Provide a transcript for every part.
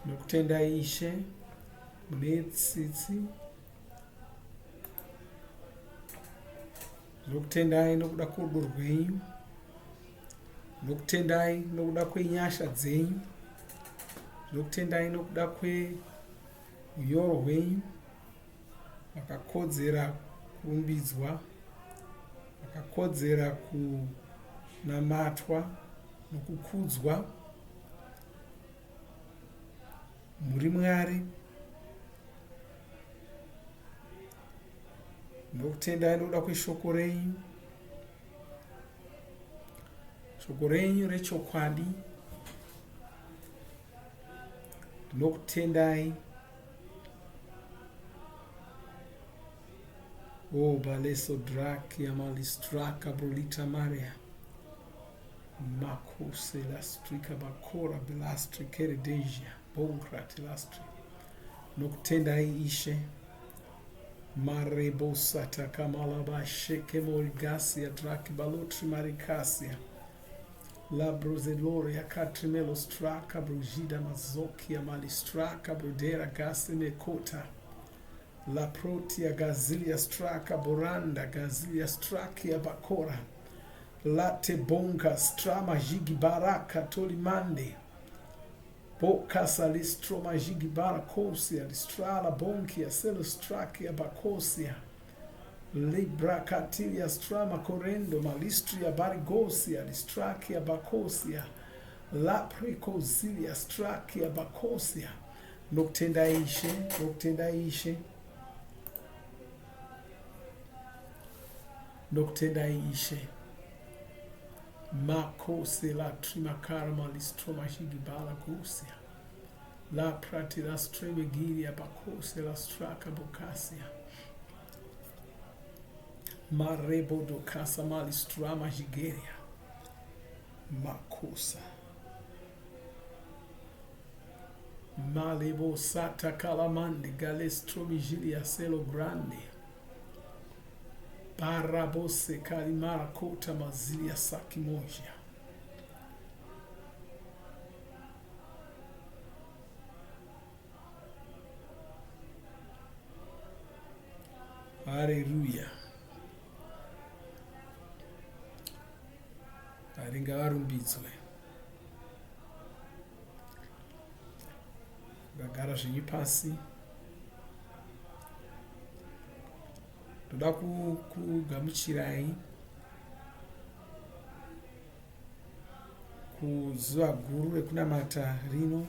Tinokutendai Ishe, mune tsitsi. Tinokutendai nokuda kworudo rwenyu. Tinokutendai nokuda kwenyasha dzenyu. Tinokutendai nokuda kweunyoro hwenyu. Makakodzera kurumbidzwa, makakodzera kunamatwa nokukudzwa. Muri Mwari. Ndokutendai nokuda kweshoko renyu. Shoko renyu rechokwadi. Ndinokutendai. Oh, baleso drakia malistraka brolita maria. Makose lastrika bakora belastri keredesia bonkrati lastri. Nokutendai Ishe. Marebo sataka malaba sheke morigasia draki balotri marikasia. La bruzeloria katrimelo straka brujida mazokia malistraka brudera gasine kota. La protia gazilia straka boranda gazilia strakia bakora. Late bonga strama jigi baraka tolimande. Bokasa listroma jigi barakosia listrala bonkia selostrakia bakosia. Libra katilia strama corendo malistria barigosia listrakia bakosia. La precozilia strakia bakosia. Nokutenda Ishe, nokutenda Ishe. Nokutendai Ishe. Makose la trimakarma listromashigibala gusia. La prati la stremegiria bakose la straka bokasia. Marebo do casa malistrama jigeria. Makosa. Malebo sata kalamande galestromigilia selo grande. Parabose kalimara kota mazilia sakimoja. Haleluya. Mwari ngavarumbidzwe. Vagara zvenyu pasi. Ndoda kugamuchirai kuzuva guru rekunamata rino.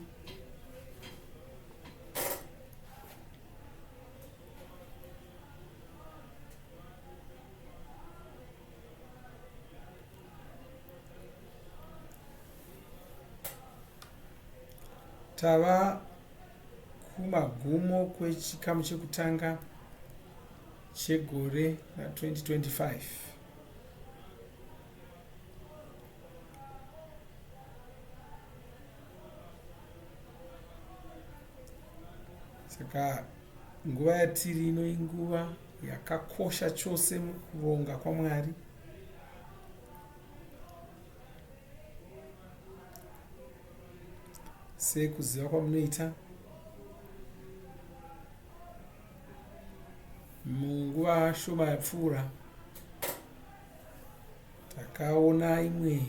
Tava kumagumo kwechikamu chekutanga chegore ra2025. Saka nguva yatiri ino inguva yakakosha chose mukuronga kwaMwari. Sekuziva kwamunoita, munguva shoma yapfuura takaona imwe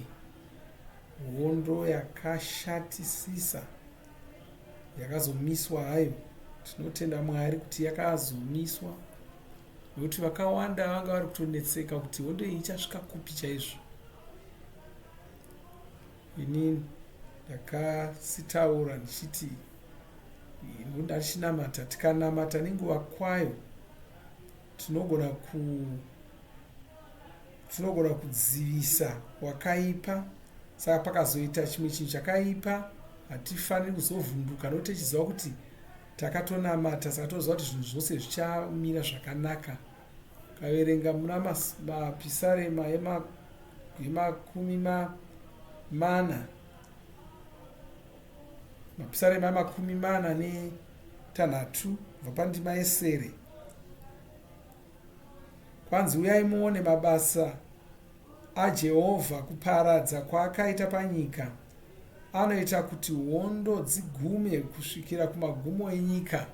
hondo yakashatisisa yakazomiswa hayo. Tinotenda Mwari kuti yakazomiswa nekuti vakawanda vanga vari kutonetseka kuti hondo iyi ichasvika kupi chaizvo. Ini ndakasitaura ndichiti ndoda tichinamata tikanamata nenguva kwayo tinogona ku tinogona kudzivisa wakaipa saka pakazoita chimwe chinhu chakaipa hatifaniri kuzovhunduka nokuti tichiziva kuti takatonamata saka toziva kuti zvinhu zvose zvichamira zvakanaka Ukaverenga muna Mapisarema emakumi mana, Mapisarema emakumi mana netanhatu kubva pandima yesere, kwanzi uyai muone mabasa aJehovha, kuparadza kwaakaita panyika. Anoita kuti hondo dzigume kusvikira kumagumo enyika.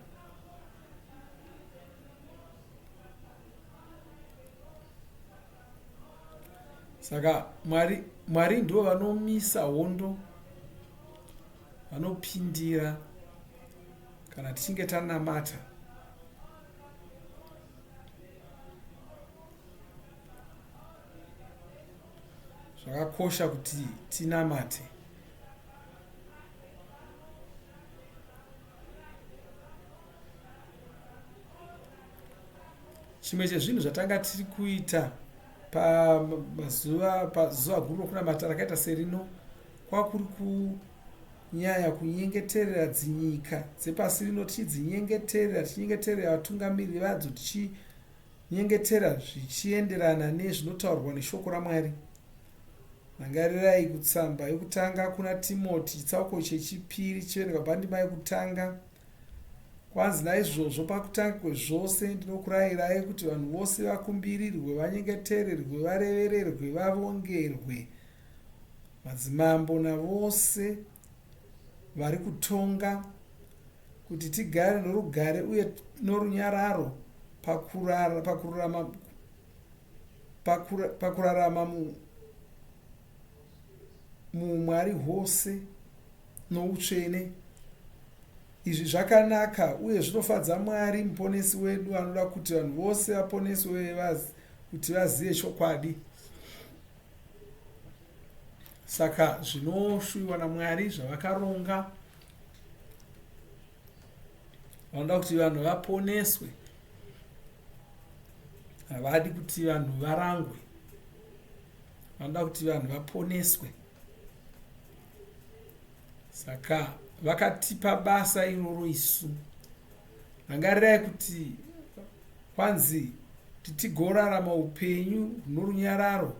Saka Mwari, Mwari ndivo vanomisa hondo, vanopindira kana tichinge tanamata. Zvakakosha kuti tinamate. Chimwe chezvinhu zvatanga tiri kuita pamazuva pazuva guru rokunamata rakaita serino kwakuri kunyanya kunyengeterera dzinyika dzepasi rino tichidzinyengeterera tichinyengeterera vatungamiriri vadzo tichinyengetera zvichienderana nezvinotaurwa neshoko raMwari. Rangarirai kutsamba yokutanga kuna Timoti chitsauko chechipiri chichiverengwa pandima yokutanga. Kwanzi naizvozvo pakutanga kwezvose ndinokurayirai kuti vanhu vose vakumbirirwe, vanyengetererwe, varevererwe, vavongerwe, madzimambo navose vari kutonga, kuti tigare norugare uye norunyararo pakurarama pakurarama muumwari hwose noutsvene. Izvi zvakanaka uye zvinofadza Mwari Muponesi wedu anoda kuti vanhu vose vaponeswe kuti vazive chokwadi. Saka zvinoshuviwa naMwari zvavakaronga vanoda kuti vanhu vaponeswe havadi kuti vanhu varangwe vanoda kuti vanhu vaponeswe saka vakatipa basa iroro isu rangarirai kuti kwanzi kuti tigorarama upenyu hunorunyararo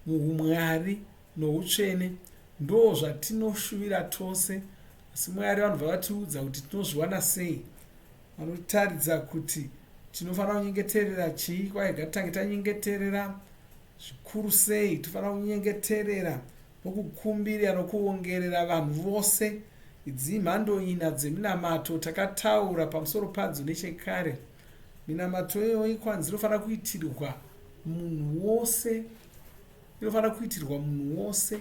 muumwari noutsvene ndo zvatinoshuvira tose asi mwari vanobva vatiudza kuti tinozviwana sei Vanotaridza kuti tinofanira kunyengeterera chii. Kwai ngatitange tanyengeterera zvikuru sei. Tofanira kunyengeterera nokukumbirira nokuongerera vanhu vose. Idzi imhando ina dzeminamato takataura pamusoro padzo nechekare. Minamato iyoyi kwanzi inofanira kuitirwa munhu wose. Inofanira kuitirwa munhu wose.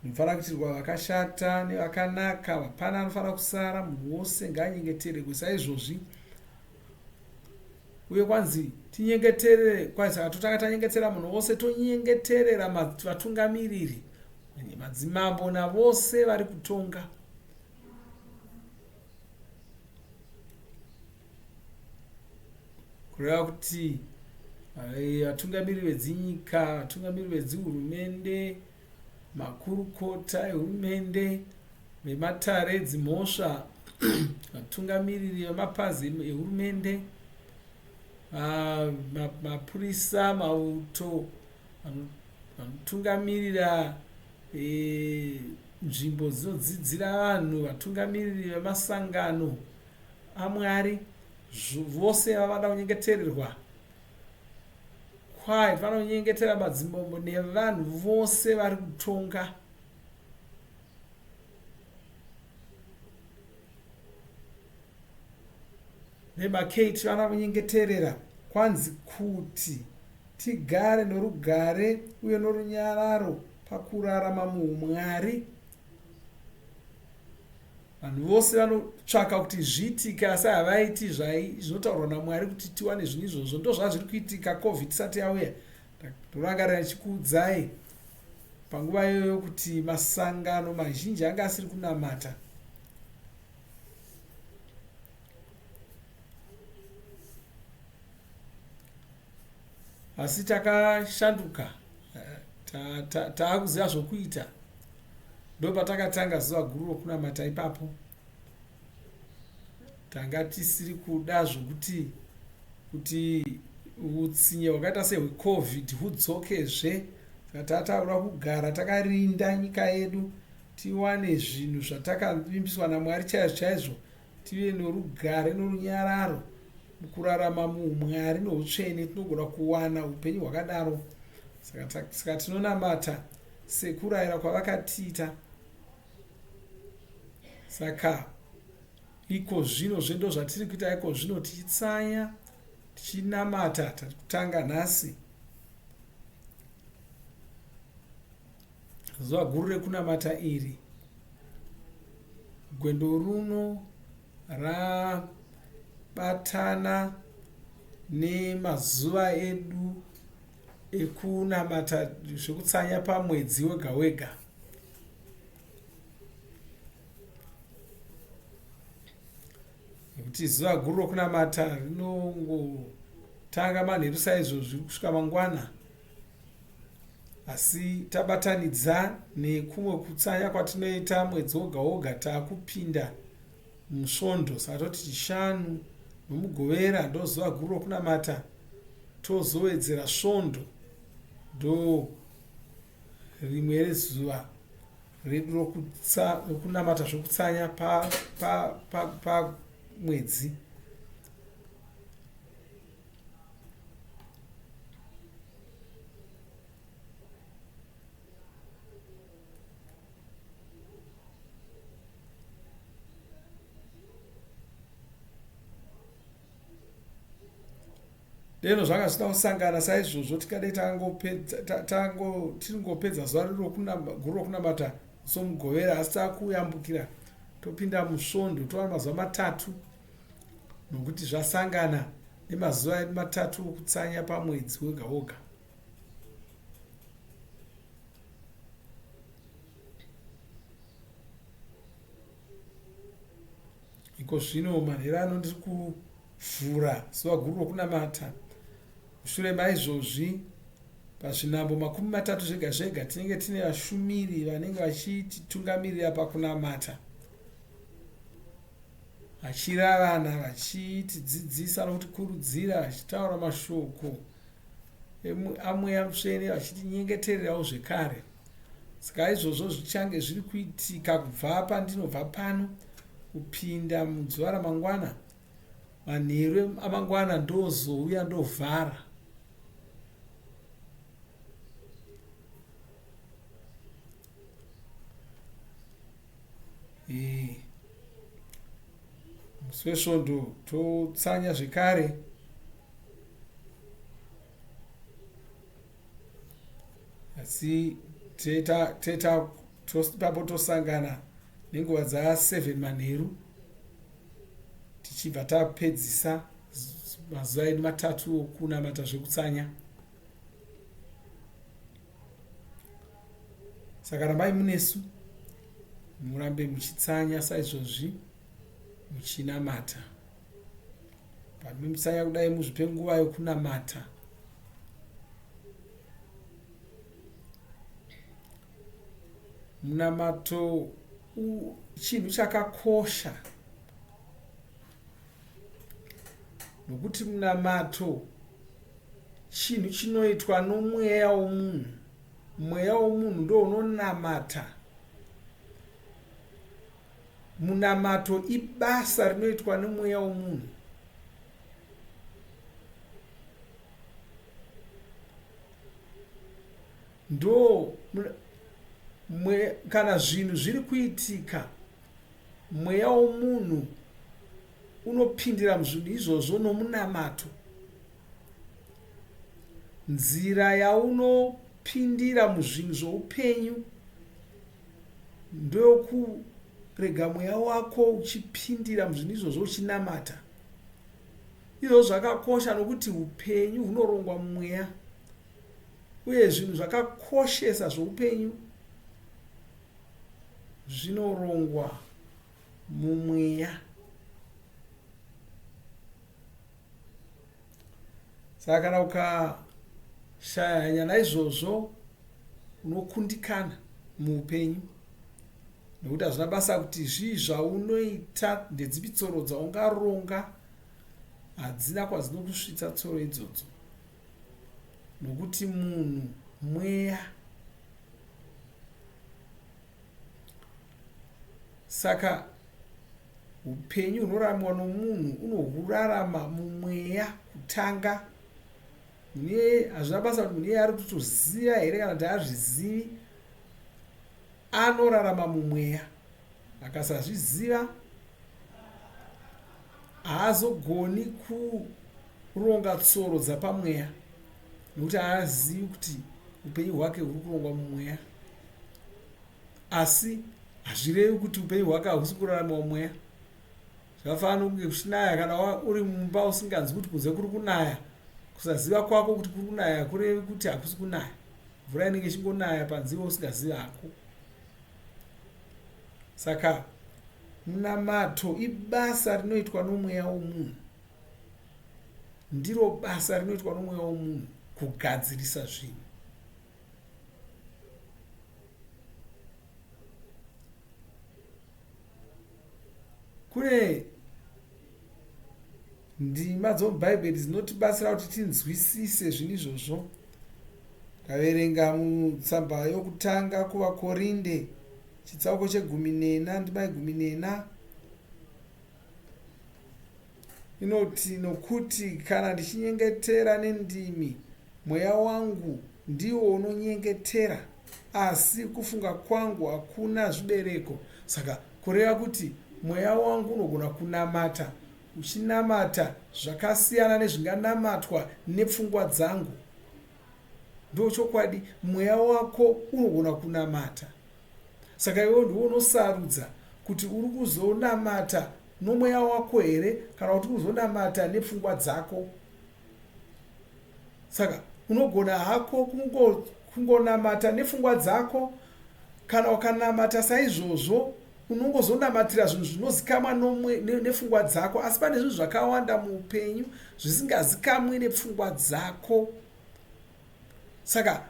Munofanira kuitirwa vakashata nevakanaka, hapana anofanira kusara, munhu wose ngaanyengetererwe saizvozvi. Uye kwanzi tinyengeterere, kwanzi saka totanga tanyengetera munhu wose, tonyengeterera vatungamiriri, madzimambo navose vari kutonga. Kureva kuti vatungamiriri vedzinyika, vatungamiriri vedzihurumende, makurukota ehurumende, vematare edzimhosva, vatungamiriri vemapazi ehurumende, mapurisa, mauto, vanotungamirira e, nzvimbo dzinodzidzira vanhu, vatungamiriri vemasangano aMwari, vose vavada kunyengetererwa Kwai vanonyengetera madzimambo nevanhu vose vari kutonga. VebaKate vana kunyengeterera kwanzi kuti tigare norugare uye norunyararo pakurarama muumwari. Vanhu vose vanotsvaka kuti zviitike asi havaiti zvinotaurwa naMwari kuti tiwane zvinhu izvozvo. Ndozvazviri kuitika covid isati yauya. Ndorangarira ndichikuudzai panguva iyoyo kuti masangano mazhinji anga asiri kunamata. Asi takashanduka taakuziva zvokuita. Ndopatakatanga zuva guru rokunamata ipapo. Tanga tisiri kuda zvokuti kuti utsinye hwakaita sehwecovid hudzokezve. Saka tataura kugara takarinda nyika yedu tiwane zvinhu zvatakavimbiswa naMwari chaizvo chaizvo tive norugare norunyararo mukurarama muumwari noutsvene tinogona kuwana upenyu hwakadaro. Saka, saka tinonamata. sekurayira kwavakatiita. Saka iko zvino zve ndozvatiri kuita iko zvino tichitsanya tichinamata tari kutanga nhasi zuva guru rekunamata iri gwendo runo rabatana nemazuva edu ekunamata zvekutsanya pamwedzi wega wega. Nekuti zuva guru rokunamata rinongotanga manheru saizvozvi kusvika mangwana. Asi tabatanidza nekumwe kutsanya kwatinoita mwedzi woga woga takupinda musvondo saka toti chishanu nomugovera ndozuva guru rokunamata tozowedzera svondo ndo rimwe rezuva redu rokunamata zvokutsanya pamwedzi pa, pa, pa Deno zvanga zvisina kusangana saizvozvo tikadai tiringopedza zuva guru rokunamata somugovera asi takuyambukira topinda musvondo tova mazuva matatu nokuti zvasangana nemazuva edu matatu okutsanya pamwedzi wega woga. Iko zvino manheru ano ndiri kuvhura zuva guru rokunamata. Mushure maizvozvi, pazvinhambo 30 zvega zvega tinenge tine vashumiri vanenge vachititungamirira pakunamata, vachiravana, vachitidzidzisa nokutikurudzira, vachitaura mashoko amweya mutsvene, vachitinyengetererawo zvekare. Saka izvozvo zvichange zviri kuitika kubva pandinobva pano kupinda muzuva ramangwana. Manheru amangwana ndozouya ndovhara. Eh, musi wesvondo totsanya zvekare. Asi teta teta ipapo tosangana nenguva dza 7 manheru tichibva tapedzisa mazuva edu matatu okunamata zvekutsanya. Saka rambai munesu murambe muchitsanya saizvozvi muchinamata. Pamunotsanya kudai muzvipe nguva yokunamata. Munamato chinhu chakakosha nokuti munamato chinhu chinoitwa nomweya womunhu. Mweya womunhu ndo unonamata. Munamato ibasa rinoitwa nemweya womunhu. Ndo mwe, kana zvinhu zviri kuitika, mweya womunhu unopindira muzvinhu izvozvo nomunamato. Nzira yaunopindira muzvinhu zvoupenyu ndeyokurega mweya wako uchipindira muzvinhu izvozvo uchinamata. Izvozvo zvakakosha nokuti upenyu hunorongwa mumweya uye zvinhu zvakakoshesa zvoupenyu zvinorongwa mumweya. Saka kana ukashaya hanya naizvozvo unokundikana muupenyu nekuti hazvina basa kuti zvii zvaunoita, ndedzipi tsoro dzaungaronga, hadzina kwadzinokusvitsa tsoro idzodzo nokuti munhu mweya. Saka upenyu hunoraramiwa nomunhu unohurarama mumweya kutanga. Munhu iyeye hazvina basa kuti munhu iyeye ari kutoziva here kana kuti haazvizivi. Anorarama mumweya. Akasazviziva haazogoni kuronga tsoro dzapamweya nokuti haazivi kuti upenyu hwake huri kurongwa mumweya. Asi hazvirevi kuti upenyu hwake hahusi kuraramiwa mumweya. Zvakafanana nokunge kuchinaya kana uri mumba usinganzwi kuti kunze kuri kunaya. Kusaziva kwako kuti kuri kunaya hakurevi kuti hakusi kunaya. Mvura inenge ichingonaya panze iwe usingazivi hako. Saka munamato ibasa rinoitwa nomweya womunhu. Ndiro basa rinoitwa nomweya womunhu kugadzirisa zvinhu. Kune ndima dzomuBhaibheri dzinotibatsira kuti tinzwisise zvinhu izvozvo. Taverenga mutsamba yokutanga kuvaKorinde chitsauko chegumi nena ndima yegumi nena inoti, Nokuti kana ndichinyengetera nendimi, mweya wangu ndiwo unonyengetera, asi kufunga kwangu hakuna zvibereko. Saka kureva kuti mweya wangu unogona kunamata uchinamata zvakasiyana nezvinganamatwa nepfungwa dzangu. Ndochokwadi, mweya wako unogona kunamata. Saka iwe ndiwe unosarudza kuti uri kuzonamata nomweya wako here kana kuti kuzonamata nepfungwa dzako. Saka unogona hako kungonamata nepfungwa dzako. Kana ukanamata saizvozvo, unongozonamatira zvinhu zvinozikamwa nepfungwa dzako. Asi pane zvinhu zvakawanda muupenyu zvisingazikamwi nepfungwa dzako. Saka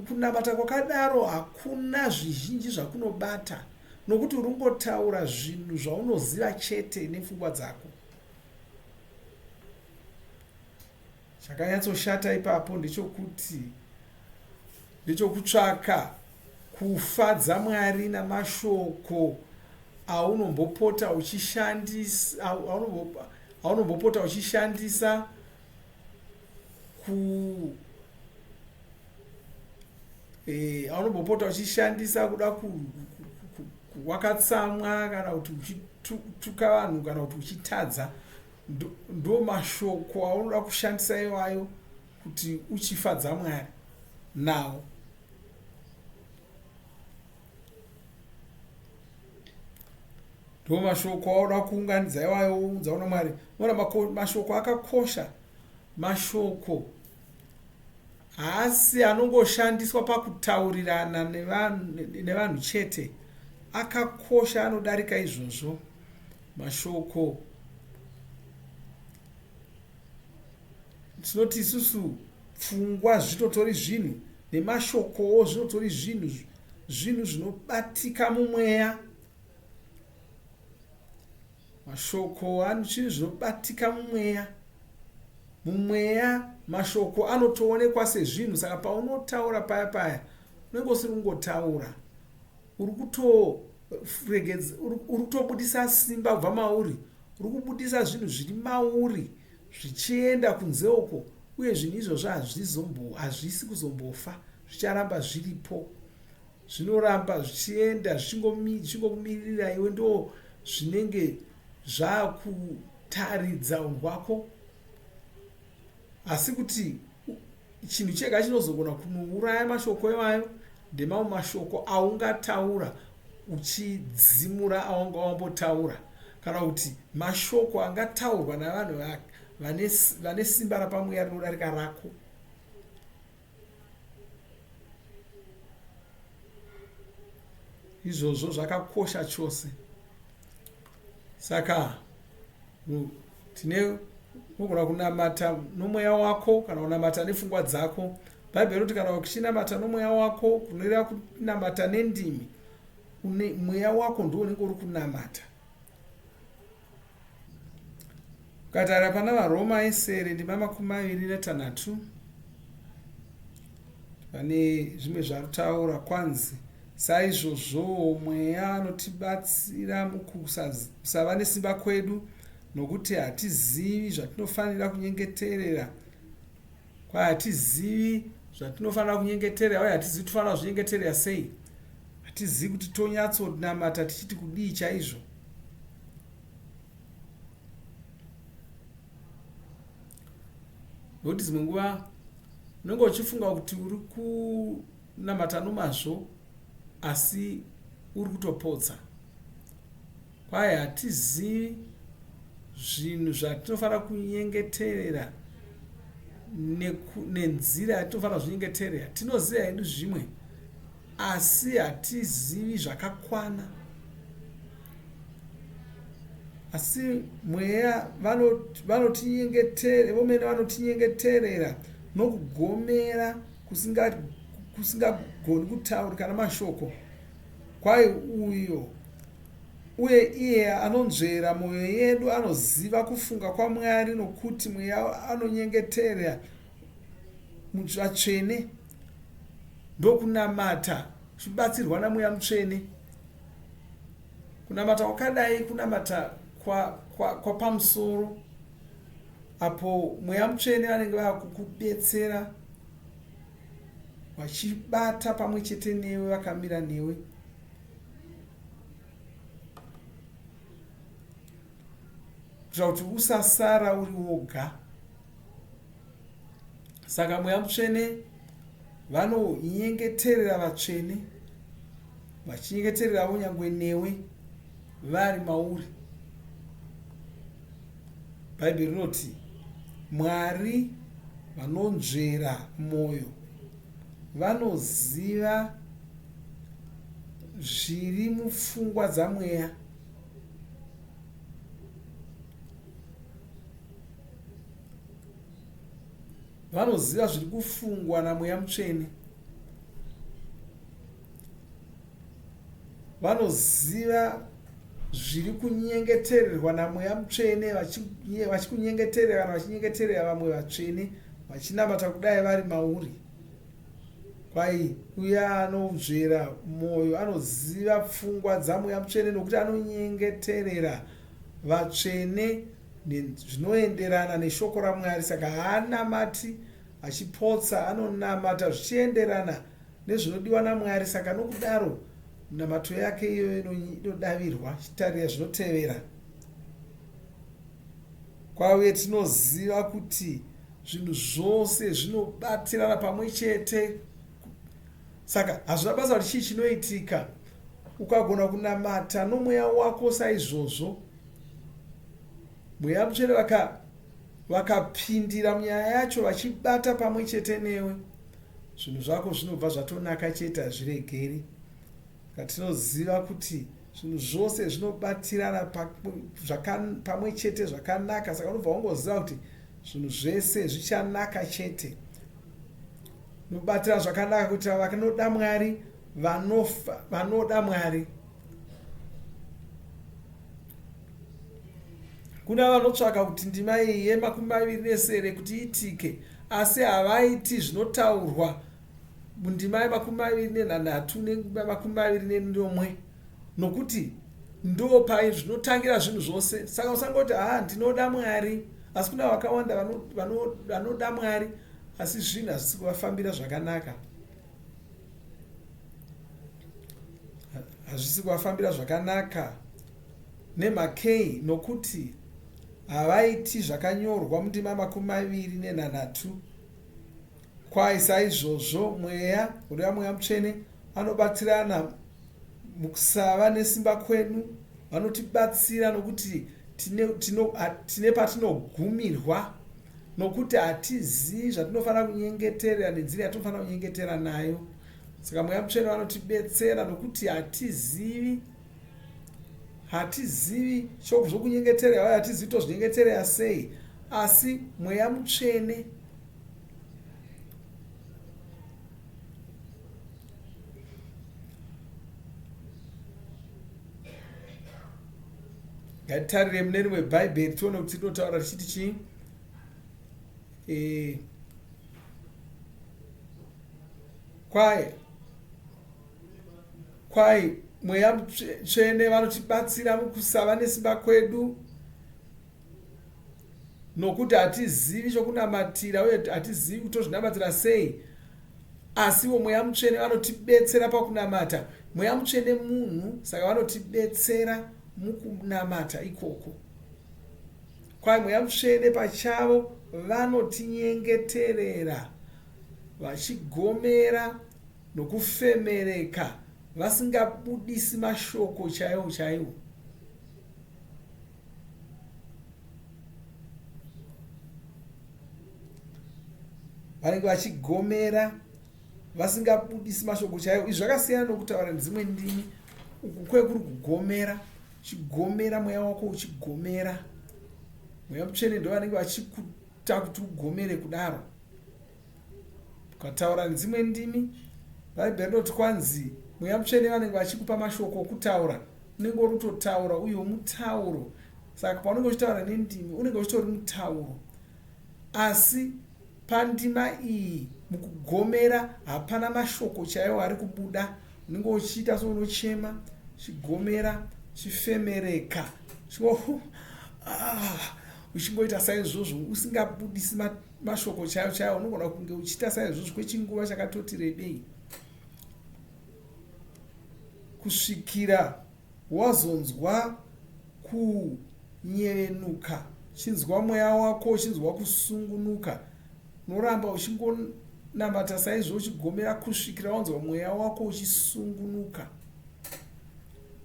kunamata kwakadaro hakuna zvizhinji zvakunobata nokuti uri kungotaura zvinhu zvaunoziva chete nepfungwa dzako. Chakanyatsoshata ipapo ndechokuti ndechokutsvaka kufadza Mwari namashoko aunombopota uchishandisa aunombopota uchishandisa ku eh, aunombopota uchishandisa kuda wakatsamwa kana kuti uchituka vanhu kana kuti uchitadza ndo mashoko aunoda kushandisa iwayo kuti uchifadza Mwari nawo. Ndo mashoko aunoda kuunganidza iwayo wounza kuna Mwari. Unoona mashoko akakosha. Mashoko haasi anongoshandiswa pakutaurirana nevanhu chete. Akakosha anodarika izvozvo. Mashoko tinoti isusu pfungwa zvitotori zvinhu nemashokowo zvinotori zvinhu zvinhu zvinobatika mumweya. Mashoko zvinhu zvinobatika mumweya. Mumweya mashoko anotoonekwa sezvinhu saka paunotaura paya paya unenge usiri kungotaura uri kutoregedza uri kutobudisa simba kubva mauri uri kubudisa zvinhu zviri mauri zvichienda kunze uko uye zvinhu izvozvo hazvizombo hazvisi kuzombofa zvicharamba zviripo zvinoramba zvichienda zvichingokumirira iwe ndo zvinenge zvakutaridza unhu hwako asi kuti Chinhu chega chinozogona kunouraya mashoko iwayo ndemamwe mashoko aungataura uchidzimura awanga wambotaura kana kuti mashoko angataurwa navanhu vane simba rapamweya rinodarika rako. Izvozvo zvakakosha chose. Saka tine unogona kunamata nomweya wako kana kunamata nepfungwa dzako. Bhaibheri rinoti kana uchinamata nomweya wako kunoreva kunamata nendimi, une mweya wako ndiwo unenge uri kunamata. Ukatarira pana vaRoma yesere ndima 23 pane zvimwe zvarutaura kwanzi Saizvozvowo Mweya anotibatsira mukusava nesimba kwedu, nokuti hatizivi zvatinofanira kunyengeterera. Kwai hatizivi zvatinofanira kunyengeterera uye hatizivi tofanira kuzvinyengeterera sei. Hatizivi kuti tonyatsonamata tichiti kudii chaizvo. Nokuti dzimwe nguva unenge uchifunga kuti uri kunamata nomazvo asi uri kutopotsa. Kwai hatizivi zvinhu zvatinofanira kunyengeterera nenzira yatinofanira kuzvinyengeterera. Tinoziva hedu zvimwe asi hatizivi zvakakwana. Asi mweya vanotinyengetere vomene vanotinyengeterera nokugomera kusingagoni kutaurika namashoko. Kwai uyo uye iye anonzvera mwoyo yedu anoziva kufunga kwaMwari nokuti mweya anonyengetera vatsvene ndokunamata uchibatsirwa namweya mutsvene. Kunamata kwakadai kunamata kwapamusoro kwa, kwa apo mweya mutsvene vanenge vakukubetsera vachibata pamwe chete newe vakamira newe. Kuitira kuti usasara uri woga. Saka mweya mutsvene vanonyengeterera vatsvene vachinyengetereravo nyangwe newe vari mauri. Bhaibheri rinoti Mwari vanonzvera mwoyo vanoziva zviri mupfungwa dzamweya. Vanoziva zviri kufungwa naMweya Mutsvene. Vanoziva zviri kunyengetererwa naMweya Mutsvene vachikunyengeterera kana vachinyengeterera vamwe vatsvene vachinamata kudai vari mauri. Kwai uya anonzvera mwoyo anoziva pfungwa dzaMweya Mutsvene nokuti anonyengeterera vatsvene zvinoenderana neshoko raMwari. Saka haanamati achipotsa, anonamata zvichienderana nezvinodiwa naMwari. Saka nokudaro minamato yake iyoyo inodavirwa. Chitarira zvinotevera. Kwauye tinoziva kuti zvinhu zvose zvinobatirana pamwe chete. Saka hazvina basa kuti chii chinoitika. Ukagona kunamata nomweya wako saizvozvo, Mweya Mutsvene vaka vakapindira munyaya yacho vachibata pamwe chete newe, zvinhu zvako zvinobva zvatonaka chete, hazviregeri. Saka tinoziva kuti zvinhu zvose zvinobatirana pamwe chete zvakanaka. Saka unobva wangoziva kuti zvinhu zvese zvichanaka chete. Unobatira zvakanaka kuitira vanoda Mwari, vanofa, vanoda Mwari. Kuna vanotsvaka kuti ndima iyi yemakumi maviri nesere kuti iitike, asi havaiti zvinotaurwa mundima yemakumi maviri nenhanhatu nemakumi maviri nenomwe, nokuti ndo pai zvinotangira zvinhu zvose. Saka usangoti haa ndinoda Mwari, asi kuna vakawanda vanoda Mwari asi zvinhu hazvisi kuvafambira zvakanaka. Hazvisi kuvafambira zvakanaka. Nemhakei? Nokuti havaiti zvakanyorwa mundima 23. Kwai saizvozvo Mweya, kureva Mweya Mutsvene, anobatsirana mukusava nesimba kwedu. Vanotibatsira nokuti tine, tino, tine patinogumirwa nokuti hatizivi zvatinofanira kunyengeterera nenzira yatinofanira kunyengetera nayo. Saka Mweya Mutsvene vanotibetsera nokuti hatizivi Hatizivi zvokunyengeterera uye hatizivi tozvinyengeterera sei, asi Mweya Mutsvene ngatitarire mune rimwe bhaibheri tione kuti rinotaura richiti chii. E, kwaye Kwai Mweya Mutsvene vanotibatsira mukusava nesimba kwedu nokuti hatizivi chokunamatira uye hatizivi kuti tozvinamatira sei, asi ivo Mweya Mutsvene vanotibetsera pakunamata. Mweya Mutsvene munhu, saka vanotibetsera mukunamata ikoko. Kwai Mweya Mutsvene pachavo vanotinyengeterera vachigomera nokufemereka vasingabudisi mashoko chaiwo chaiwo. Vanenge vachigomera vasingabudisi mashoko chaiwo. Izvi zvakasiyana nokutaura nedzimwe ndimi. Uku kwe kuri kugomera, uchigomera mweya wako uchigomera. Mweya Mutsvene ndo vanenge vachikuta kuti ugomere kudaro. Ukataura nedzimwe ndimi, Bhaibheri rinoti kwanzi Mweya Mutsvene vanenge vachikupa mashoko okutaura, unenge uri kutotaura uye mutauro. Saka paunenge uchitaura nendimi, unenge uchitori mutauro. Asi pandima iyi mukugomera hapana mashoko chaiwo ari kubuda. Unenge uchiita seunochema, uchigomera, uchifemereka, uchingoita saizvozvo usingabudisi mashoko chaiwo chaiwo. Unogona kunge uchiita saizvozvo kwechinguva chakatoti rebei kusvikira wazonzwa kunyevenuka, uchinzwa mweya wako uchinzwa kusungunuka. Unoramba uchingonamata saizvo uchigomera kusvikira wanzwa mweya wako uchisungunuka.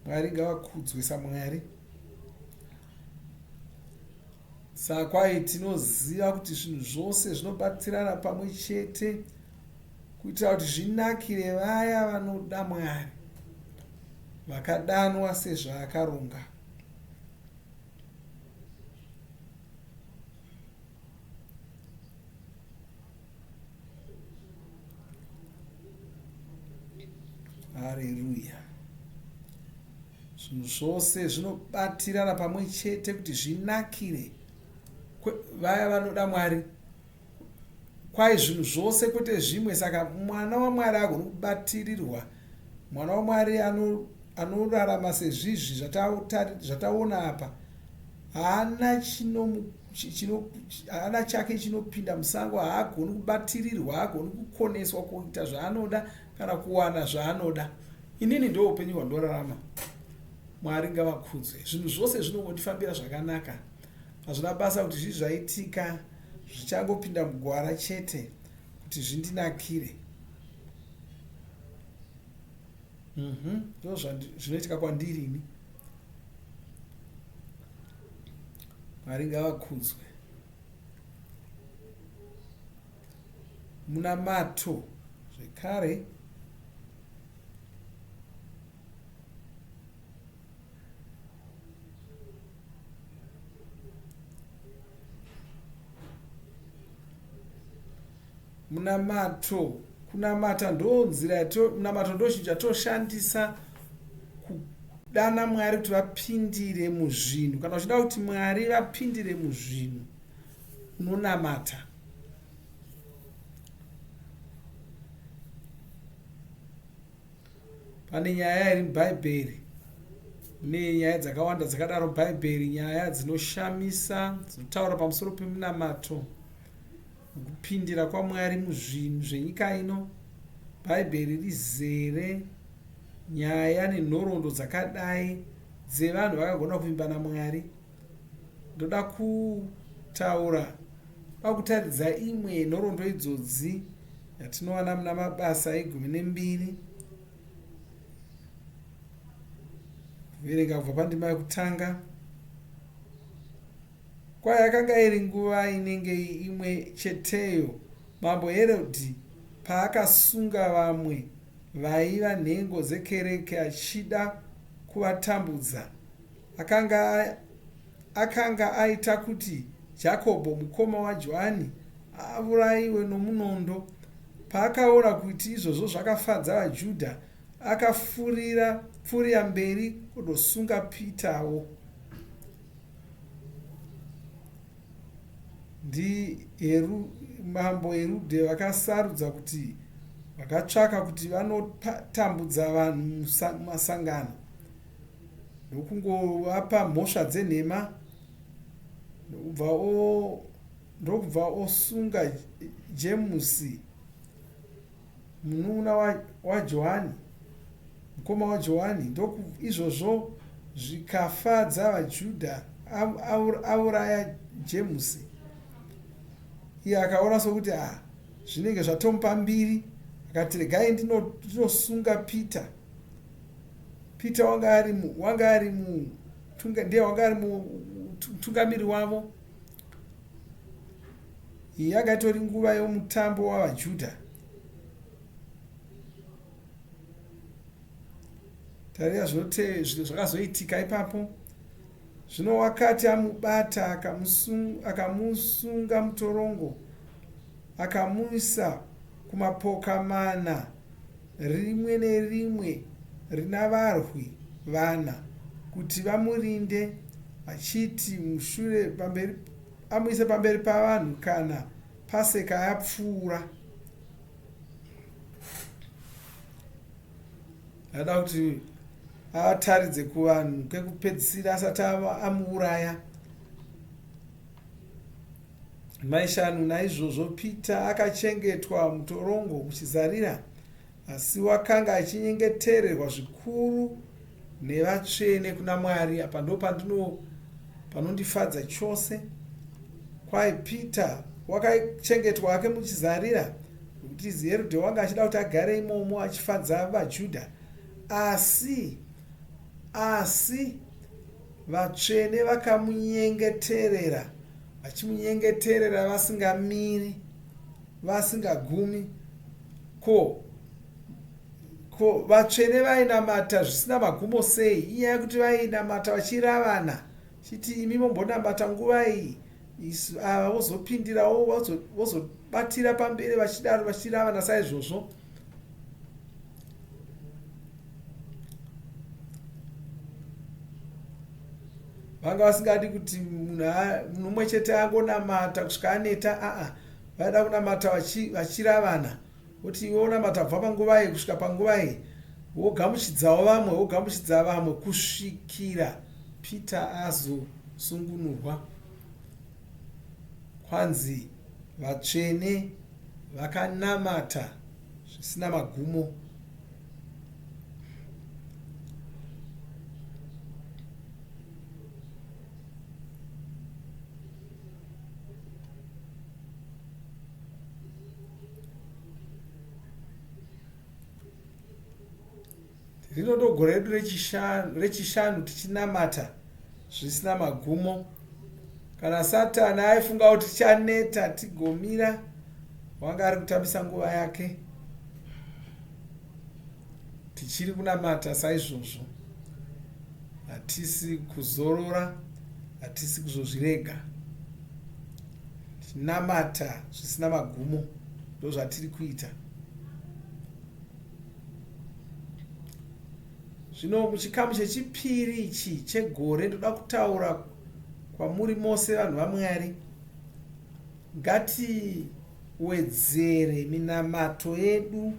Mwari ngavakudzwe saMwari. Saka kwai tinoziva kuti zvinhu zvose zvinobatirana pamwe chete kuitira kuti zvinakire vaya vanoda Mwari, vakadanwa sezvaakaronga. Hareruya. Zvinhu zvose zvinobatirana pamwe chete kuti zvinakire vaya vanoda Mwari. Kwai zvinhu zvose kwete zvimwe. Saka mwana waMwari agoni kubatirirwa. Mwana waMwari anorarama sezvizvi zvataona apa. Haana haana chake chinopinda musango. Haagoni kubatirirwa, haagoni kukoneswa kuita zvaanoda kana kuwana zvaanoda. Inini ndo upenyu hwandorarama. Mwari ngavakudzwe. Zvinhu zvose zvinongondifambira zvakanaka. Hazvina basa kuti zvii zvaitika, zvichangopinda mugwara chete kuti zvindinakire. Ndo zvinoitika kwandiri ini. Mwari ngavakudzwe. Munamato zvekare. Munamato, kunamata ndo nzira yato, munamato ndo chinhu chatoshandisa kudana Mwari kuti vapindire muzvinhu. Kana uchida kuti Mwari vapindire muzvinhu, unonamata. Pane nyaya iri muBhaibheri, mune nyaya dzakawanda dzakadaro muBhaibheri, nyaya dzinoshamisa dzinotaura pamusoro pemunamato nokupindira kwaMwari muzvinhu zvenyika ino. Bhaibheri rizere nyaya nenhoroondo dzakadai dzevanhu vakagona kuvimba naMwari. Ndoda kutaura pakutaridza imwe yenhoroondo idzodzi yatinowana muna Mabasa egumi nembiri. Kuverenga kubva pandima yekutanga. Kwai yakanga iri nguva inenge imwe cheteyo Mambo Herodhi paakasunga vamwe vaiva nhengo dzekereke achida kuvatambudza. Akanga aita kuti Jakobho mukoma waJohani aurayiwe nomunondo. Paakaona kuti izvozvo zvakafadza vaJudha, akapfuurira mberi kundosunga Pitawo. Mambo Herudhe vakasarudza kuti vakatsvaka kuti vanotambudza vanhu mumasangano ndokungovapa mhosva dzenhema, ndokubva osunga Jemusi munun'una waJohani. Mukoma waJohani, ndoku izvozvo zvikafadza vaJudha, auraya Jemusi. Iye akaona sokuti ah, zvinenge zvatomupa mbiri, akati regai ndinosunga Peter. Peter wanga ari wanga ari ndiye wanga ari mutungamiri wavo. Iyi yanga itori nguva yomutambo wavaJudha. Tarira zvakazoitika ipapo. Zvino wakati amubata akamusunga mutorongo, akamuisa kumapoka mana, rimwe nerimwe rina varwi vana, kuti vamurinde, achiti mushure pamberi amuise pamberi pavanhu kana Paseka yapfuura. Ada kuti ataridze kuvanhu kekupedzisira asati amuuraya. Maishanu naizvozvo Peter akachengetwa mutorongo muchizarira, asi wakanga achinyengetererwa zvikuru nevatsvene kuna Mwari. Apa ndo pandino panondifadza chose. Kwai Peter wakachengetwa hake muchizarira nokuti Herode wanga achida kuti agare imomo achifadza vaJudha, asi asi vatsvene vakamunyengeterera vachimunyengeterera vasingamiri vasingagumi. Ko ko vatsvene vainamata zvisina magumo sei? Inyaya yekuti vainamata vachiravana chiti imi mombonamata nguva iyi, isu ava vozopindirawo vozobatira pamberi vachidaro vachiravana saizvozvo. Vanga vasingadi kuti munhu mumwe chete angonamata kusvika aneta, aa vaida kunamata vachiravana kuti iwe unamata kubva panguva iyi kusvika panguva iyi, wogamuchidzawo vamwe, wogamuchidza vamwe kusvikira Peter azosungunurwa. Kwanzi vatsvene vakanamata zvisina magumo. Rino ndogore redu rechishanu tichinamata zvisina magumo. Kana Satani aifunga kuti tichaneta tigomira, wanga ari kutambisa nguva yake. Tichiri kunamata saizvozvo, hatisi kuzorora, hatisi kuzozvirega. Tinamata zvisina magumo, ndozvatiri kuita. Zvino muchikamu chechipiri ichi chegore ndoda kutaura kwamuri mose vanhu vaMwari. Ngatiwedzere minamato yedu,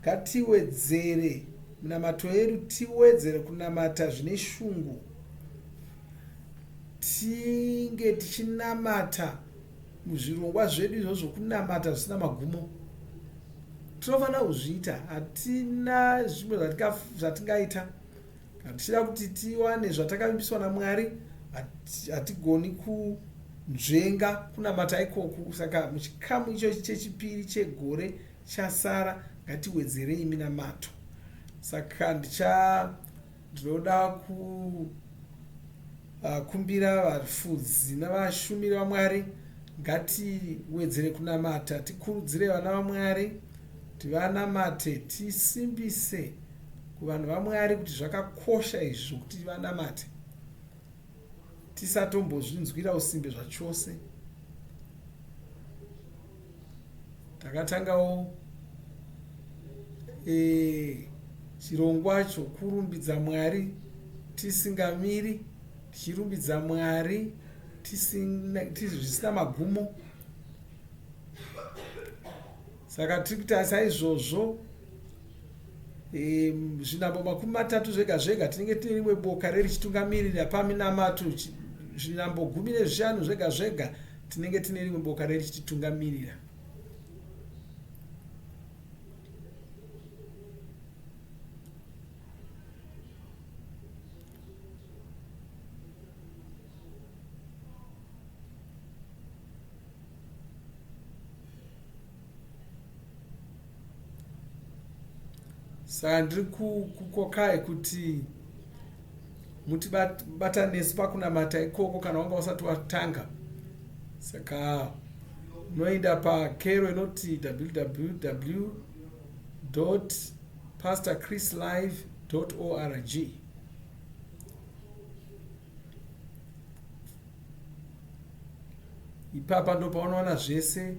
ngatiwedzere minamato yedu, tiwedzere kunamata zvine shungu, tinge tichinamata muzvirongwa zvedu izvozvo zvokunamata zvisina magumo. Tinofanira kuzviita, hatina zvimwe zvatingaita. Kana tichida kuti tiwane zvatakavimbiswa naMwari, hatigoni kunzvenga kunamata ikoku. Saka muchikamu ichochi chechipiri chegore chasara, ngatiwedzerei minamato. Saka ndicha ndinoda kukumbira vafudzi navashumiri vaMwari, ngatiwedzere kunamata, tikurudzire vana vaMwari kuti vanamate, tisimbise kuvanhu vaMwari kuti zvakakosha izvi zvokuti vanamate, tisatombozvinzwira usimbe zvachose. Takatangawo e, chirongwa chokurumbidza Mwari tisingamiri, tichirumbidza Mwari zvisina magumo. Saka tiri kuita saizvozvo e, zvinambo 30 zvega zvega tinenge tine rimwe boka rerichitungamirira paminamato. Zvinambo 15 zvega zvega tinenge tine rimwe boka rerichititungamirira. Saka ndiri kukokai kuti mutibata nesu pakunamata ikoko kana wanga usati watanga. Saka unoenda pakero inoti www pastorchrislive org. Ipapa ndopaunowana zvese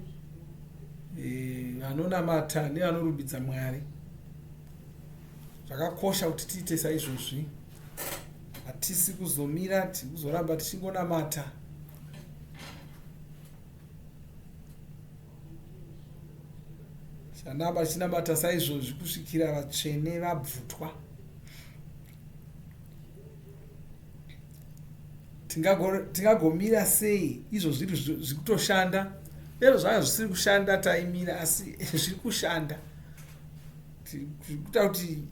vanonamata e, nevanorumbidza Mwari. Zvakakosha kuti tiite saizvozvi. Hatisi kuzomira, tiri kuzoramba tichingonamata. Chanamba chinamata saizvozvi kusvikira vatsvene vabvutwa. Tingagomira sei izvo zviri zviri kutoshanda? Lero zvanga zvisiri kushanda taimira, asi zviri kushanda. Kuita kuti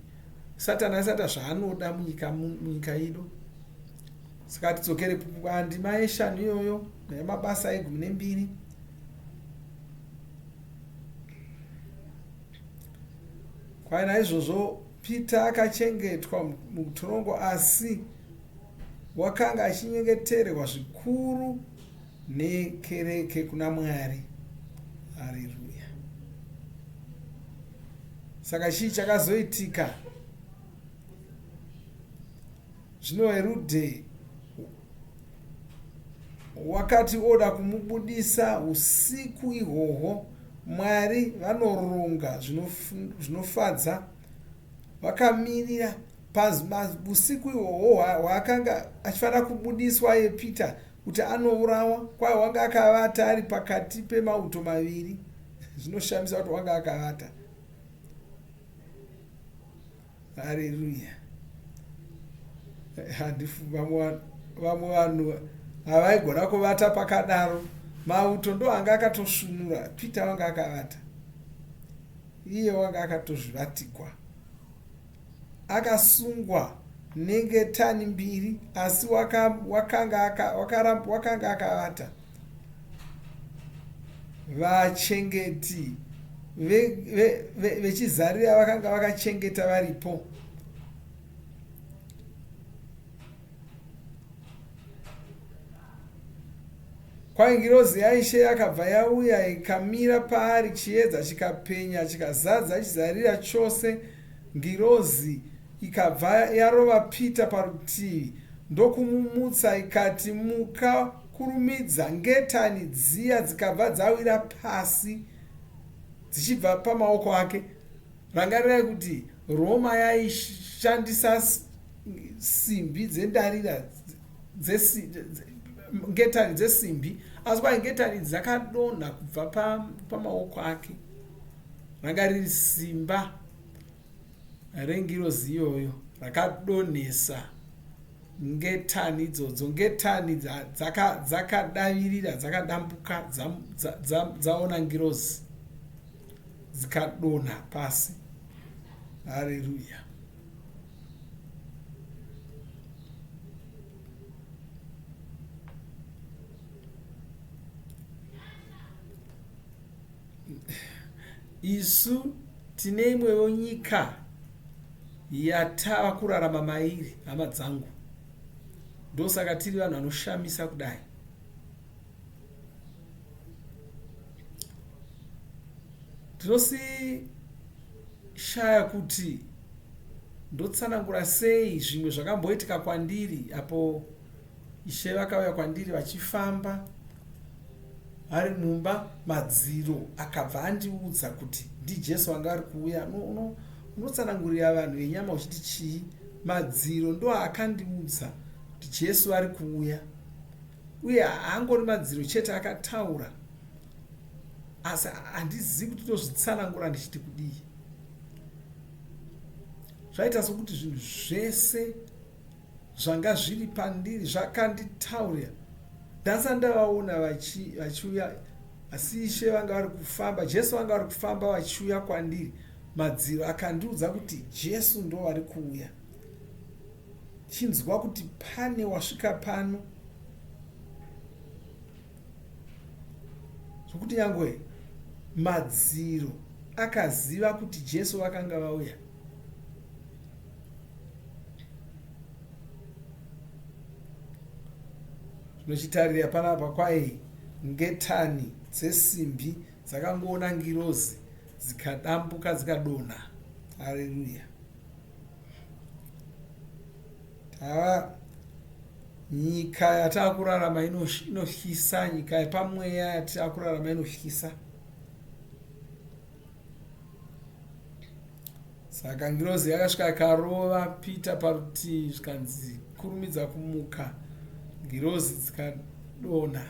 Satani asata zvaanoda munyika munyika ino. Saka tidzokere pandima yeshanu iyoyo yamabasa egumi nembiri. Kwai naizvozvo Peter akachengetwa mutorongo asi wakanga achinyengetererwa zvikuru nekereke kuna Mwari. Hareruya. Saka chii chakazoitika? Zvino Herudhe wakati oda kumubudisa usiku ihwohwo, Mwari vanoronga zvinofadza vakamirira usiku ihwohwo hwaakanga achifanira kubudiswa iye Peter kuti anourawa. Kwai wanga akavata ari pakati pemauto maviri. Zvinoshamisa kuti wanga akavata. Hareruya. Vamwe vanhu havaigona kuvata pakadaro. Mauto ndo anga akatosvinura. Peter wanga akavata. Iye wanga akatozvivatikwa. Akasungwa nengetani mbiri asi wakanga akavata. Vachengeti vechizarira vakanga vakachengeta varipo. Kwai ngirozi yaIshe yakabva yauya ikamira paari, chiedza chikapenya chikazadza chizarira chose. Ngirozi ikabva yarova Pita parutivi ndokumumutsa ikati, Muka, kurumidza! Ngetani dziya dzikabva dzawira pasi dzichibva pamaoko ake. Rangarirai kuti Roma yaishandisa simbi dzendarira ngetani dzesimbi, asi kwai ngetani idzi dzakadonha kubva pamaoko ake. Ranga riri simba rengirozi iyoyo rakadonhesa ngetani idzodzo. Ngetani dzakadavirira, dzakadambuka, dzaona ngirozi dzikadonha pasi. Hareruya. Isu tine imwewo nyika yatava kurarama mairi, hama dzangu. Ndosaka tiri vanhu vanoshamisa kudai. Ndinosishaya kuti ndotsanangura sei zvimwe zvakamboitika kwandiri apo Ishe vakauya kwandiri vachifamba vari mumba madziro akabva andiudza kuti ndiJesu anga ari kuuya. Unotsanangurira vanhu venyama uchiti chii? Madziro ndo akandiudza kuti Jesu ari kuuya. Uye haangori madziro chete akataura, asi handizivi kuti ndozvitsanangura ndichiti kudii. Zvaita sokuti zvinhu zvese zvanga zviri pandiri zvakanditaurira. Ndasati ndavaona vachiuya, asi Ishe vanga vari kufamba, Jesu vanga vari kufamba vachiuya kwandiri. Madziro akandiudza kuti Jesu ndo vari kuuya. Chinzwa kuti pane wasvika pano, zvokuti nyangwe madziro akaziva kuti Jesu vakanga vauya. Zvino chitarira panapa kwai ngetani dzesimbi dzakangoona ngirozi dzikadambuka dzikadonha. Hareruya. Tava nyika yatakurarama inotyisa, nyika yepamweya yatakurarama inotyisa. Saka ngirozi yakasvika ikarova Peter parutivi zvikanzi kurumidza kumuka. Ngirozi dzikadonha.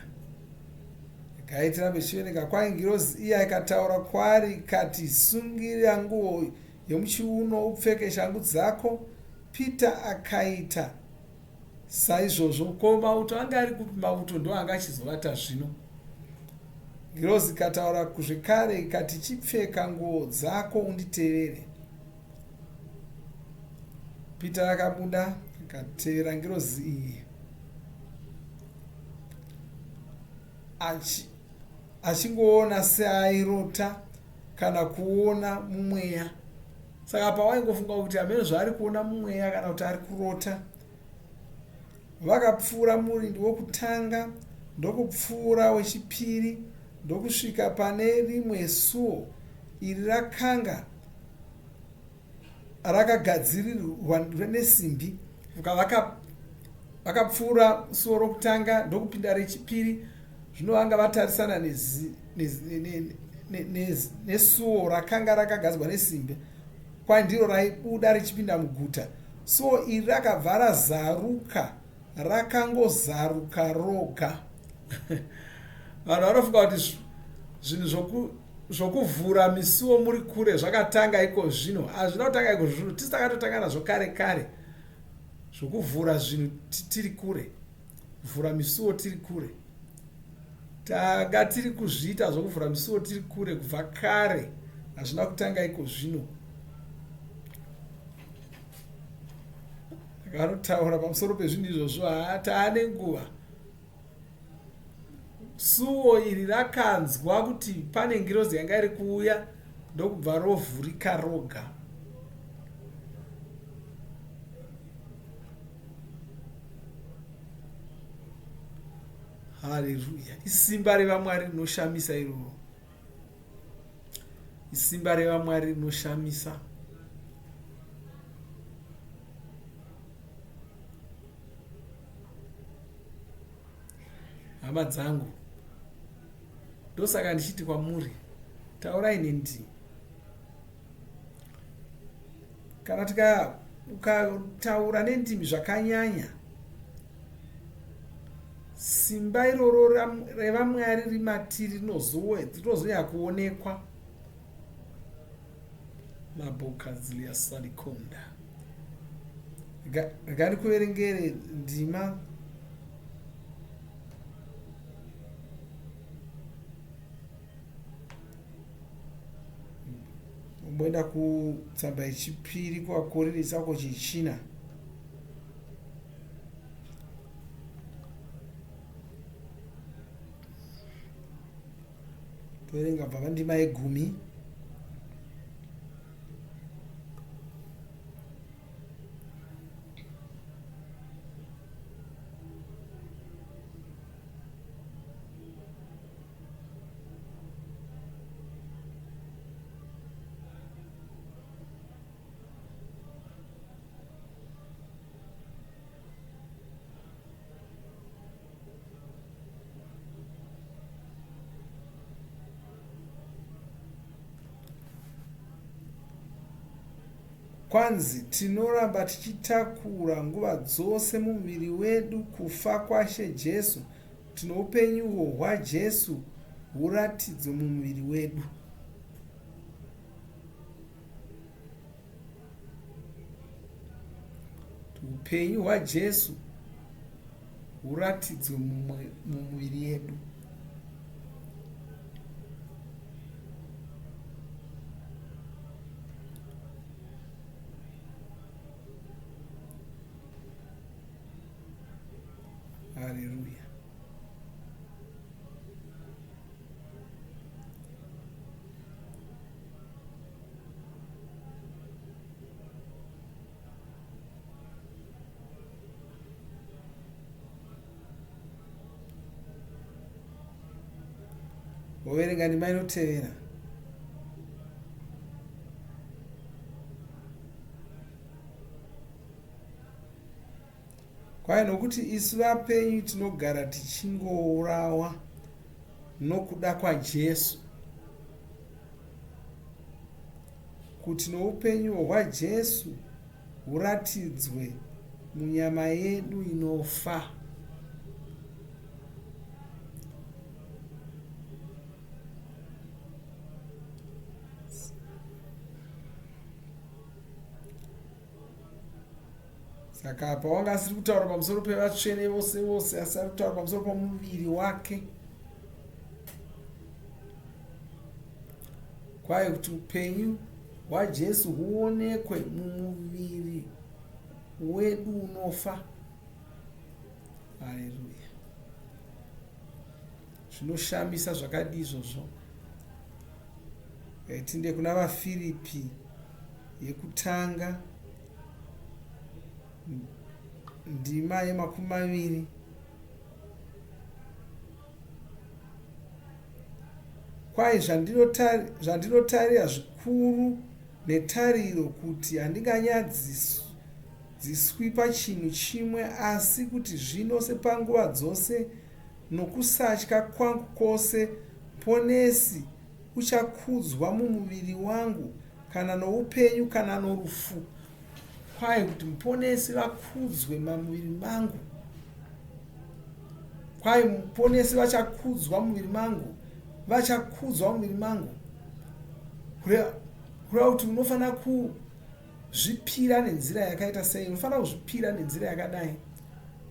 Regai tirambe tichiverenga. Kwai ngirozi iya ikataura kwaari ikati, Sungira nguo yomuchiuno upfeke shangu dzako. Peter akaita saizvozvo. Ko mauto anga ari kupi? Mauto ndo anga achizovata zvino. Ngirozi ikataura zvekare ikati, Chipfeka nguo dzako unditevere. Peter akabuda akatevera ngirozi iyi achingoona seairota kana kuona mumweya. Saka pawaingofunga kuti hameno zvaari kuona mumweya kana kuti ari kurota. Vakapfuura murindi wokutanga ndokupfuura wechipiri ndokusvika pane rimwe suo. Iri rakanga rakagadzirirwa nesimbi. Vakapfuura suo rokutanga ndokupinda rechipiri. Zvino vanga vatarisana nesuo rakanga rakagadzirwa nesimbi, kwai ndiro raibuda richipinda muguta. Suo iri rakabva razaruka, rakangozaruka roga. Vanhu vanofunga kuti zvinhu zvokuvhura misuo muri kure zvakatanga iko zvino. Hazvina kutanga iko zvino, tisi takatotanga nazvo kare kare, zvokuvhura zvinhu tiri kure, kuvhura misuo tiri kure. Tanga tiri kuzviita zvokuvhura misuo tiri kure kubva kare, hazvina kutanga iko zvino. Akanotaura pamusoro pezvinhu izvozvo, haa taane nguva. Suo iri rakanzwa kuti pane ngirozi yanga iri kuuya ndokubva rovhurika roga. Haleluya! Isimba revaMwari rinoshamisa iroro. Isimba revaMwari rinoshamisa. Hama dzangu, ndosaka ndichiti kwamuri, taurai nendimi. Kana tika ukataura nendimi zvakanyanya, simba iroro revaMwari rimatiri rinozonyanya kuonekwa. Mabokaziliasalikonda. Rega ndikuverengere ndima. Omboenda kutsamba yechipiri kuvaKorinde chitsauko chechina. Toverenga kubva pandima yegumi. Kwanzi tinoramba tichitakura nguva dzose mumuviri wedu kufa kwaShe Jesu, kuti noupenyuwo hwaJesu huratidzwe mumuviri wedu. Upenyu hwaJesu huratidzwe mumuviri yedu. Haleluya. Woverenga ndima inotevera. Kwai nokuti isu vapenyu tinogara tichingourawa nokuda kwaJesu, kuti noupenyu hwaJesu huratidzwe munyama yedu inofa. Saka apa wanga asiri kutaura pamusoro pevatsvene vose vose, asi ari kutaura pamusoro pomuviri wake. Kwaye kuti upenyu hwaJesu huonekwe mumuviri wedu unofa. Haleluya! Zvinoshamisa zvakadii izvozvo? Tinde kuna vaFiripi yekutanga ndima yemakumi maviri. Kwai zvandinotarira zvikuru netariro kuti handinganyadziswi pachinhu chimwe, asi kuti zvino sepanguva dzose nokusatya kwangu kwose, Muponesi uchakudzwa mumuviri wangu, kana noupenyu kana norufu. Kwai kuti Muponesi vakudzwe mamuviri mangu. Kwai Muponesi vachakudzwa muviri mangu. Vachakudzwa muviri mangu. Kureva kuti unofanira kuzvipira nenzira yakaita sei? Unofanira kuzvipira nenzira yakadai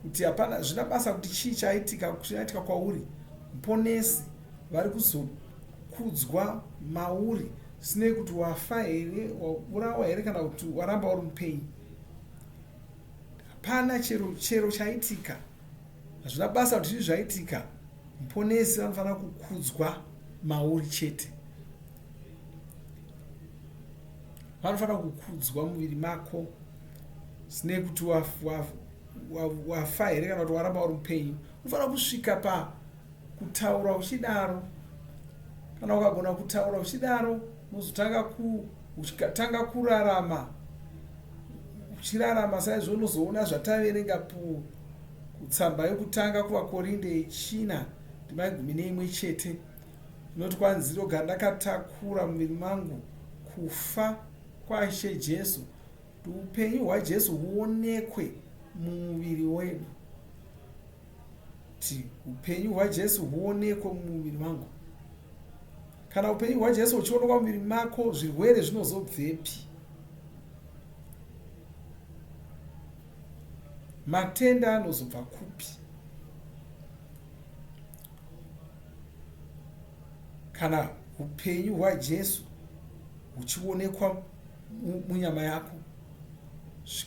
kuti hapana zvina basa kuti chii chaitika chaitika kwauri. Muponesi vari kuzokudzwa mauri zvisinei kuti wafa here, waurawa here kana kuti waramba uri mupenyu. Hapana chero chero chaitika. Hazvina basa kuti zvii zvaitika. Muponesi vanofanira kukudzwa mauri chete. Vanofanira kukudzwa muviri mako zvisinei kuti wafa here kana kuti waramba uri mupenyu. Unofanira kusvika pa kutaura uchidaro. Kana ukagona kutaura uchidaro, unozotanga ku uchitanga kurarama uchirarama saizvo unozoona zvataverenga kutsamba yokutanga kuvaKorinde yechina ndima yegumi neimwe chete inoti kwanzi ndogara ndakatakura muviri mangu kufa kwaIshe Jesu kuti upenyu hwaJesu huonekwe mumuviri wedu kuti upenyu hwaJesu huonekwe mumuviri mangu. Kana upenyu hwaJesu huchionekwa mumuviri mako, zvirwere zvinozobvepi? Matenda anozobva kupi? Kana upenyu hwaJesu huchionekwa munyama yako,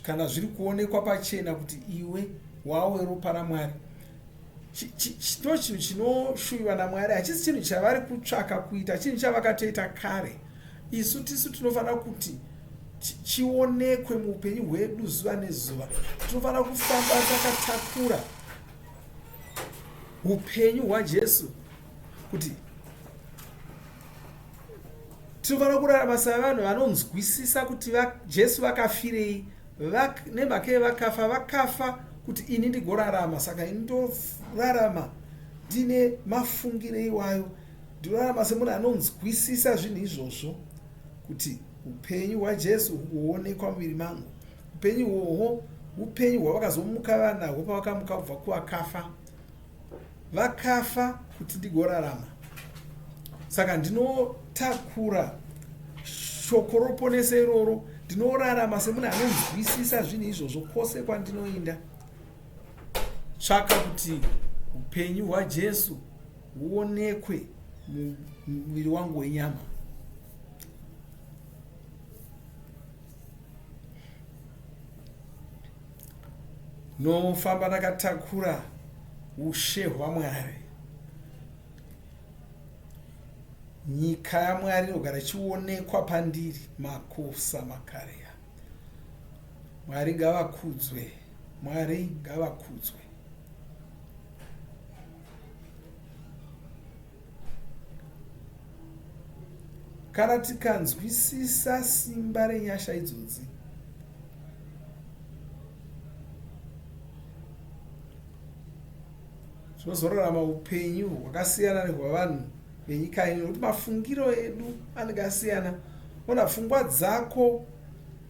kana zviri kuonekwa pachena kuti iwe wawe ropa raMwari, ndo chinhu chinoshuviwa naMwari. Hachisi chinhu chavari kutsvaka kuita, chinhu chavakatoita kare. Isu tisu tinofanira kuti chionekwe muupenyu hwedu zuva nezuva. Tinofanira kufamba takatakura upenyu hwaJesu, kuti tinofanira kurarama savanhu vanonzwisisa kuti Jesu vakafirei, nemhaka yevakafa, vakafa kuti ini ndigorarama. Saka ini ndorarama ndine mafungire iwayo, ndinorarama semunhu anonzwisisa zvinhu izvozvo, kuti upenyu hwaJesu huonekwa muviri mangu. Upenyu ihwohwo upenyu hwavakazomuka vanahwo pavakamuka kubva kuvakafa. Vakafa kuti ndigorarama. Saka ndinotakura shoko roponese iroro, ndinorarama semunhu anonzwisisa zvinhu izvozvo kwose kwandinoinda. Tsvaka kuti upenyu hwaJesu huonekwe mumuviri wangu wenyama. Nofamba ndakatakura ushe hwaMwari. Nyika yaMwari inogara ichionekwa pandiri makosa makareya. Mwari ngavakudzwe. Mwari ngavakudzwe. Kana tikanzwisisa simba renyasha idzodzi, tinozorarama upenyu hwakasiyana nehwavanhu venyika ino, nekuti mafungiro edu anenge asiyana. Ona, pfungwa dzako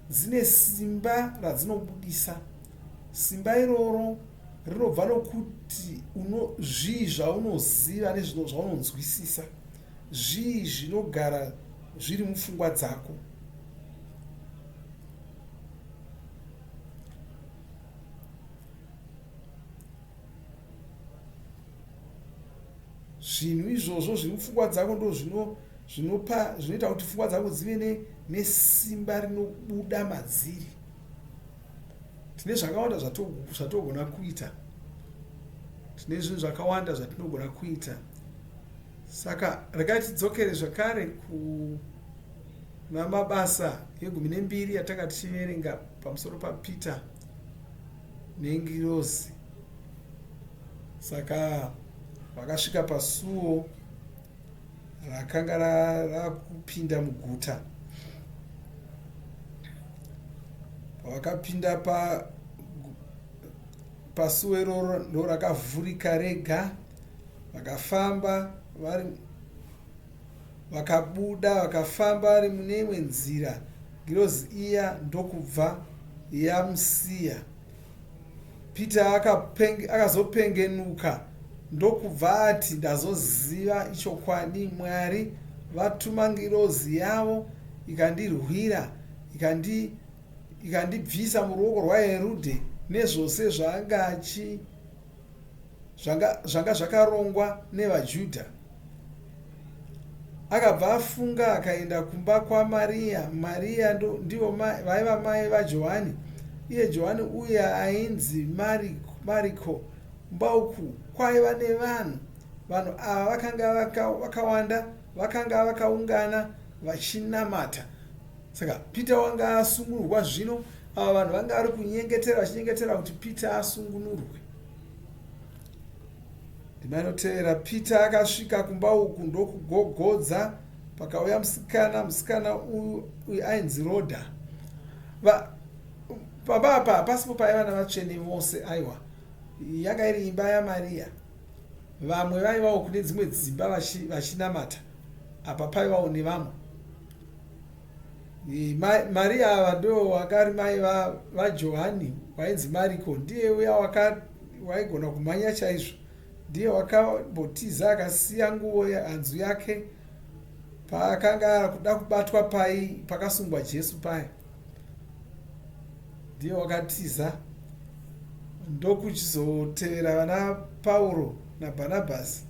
dzine simba radzinobudisa. Simba iroro rinobva nokuti uno zvii zvaunoziva nezvaunonzwisisa, zvii zvinogara zviri mupfungwa dzako. Zvinhu izvozvo zviri mupfungwa dzako ndo zvinopa zvinoita kuti pfungwa dzako dzive nesimba rinobuda madziri. Tine zvakawanda zvatogona kuita, tine zvinhu zvakawanda zvatinogona kuita. Saka regai tidzokere zvakare kuna Mabasa yegumi nembiri yatanga tichiverenga pamusoro paPeter nengirozi. Saka vakasvika pasuo rakanga rakupinda muguta. Pavakapinda pa pasuo iroro ndo rakavhurika rega, vakafamba vari vakabuda vakafamba vari mune imwe nzira, ngirozi iya ndokubva yamusiya. Peter akazopengenuka ndokubva ati, Ndazoziva ichokwadi, Mwari vatuma ngirozi yavo ikandirwira, ikandibvisa muruoko rwaHerudhe nezvose zvanga zvanga zvakarongwa nevaJudha. Akabva afunga akaenda kumba kwaMariya. Mariya ndivo vaiva mai vaJohani, iye Johani uya ainzi Mariko. Kumba uku kwaiva nevanhu. Vanhu ava vakanga vakawanda, vakanga vakaungana vachinamata. Saka Peter wanga asungunurwa zvino. Ava vanhu vanga vari kunyengetera vachinyengetera kuti Peter asungunurwe. Ndima inotevera, Peter akasvika kumba uku ndokugogodza. Pakauya musikana, musikana uyu uyu ainzi Rhoda. Va, pamba apa hapasipo paiva navatsvene vose, aiwa. Yanga iri imba yaMaria. Vamwe vaivawo kune dzimwe dzimba vachinamata. Apa paivawo nevamwe. Maria ava ndo wanga ari mai vaJohani wainzi Mariko. Ndiye uya waigona kumhanya chaizvo. Ndiye wakambotiza akasiya nguvo hanzu yake paakanga akuda kubatwa pai pakasungwa Jesu paya. Ndiye wakatiza ndokuchizotevera vana Pauro naBhanabhasi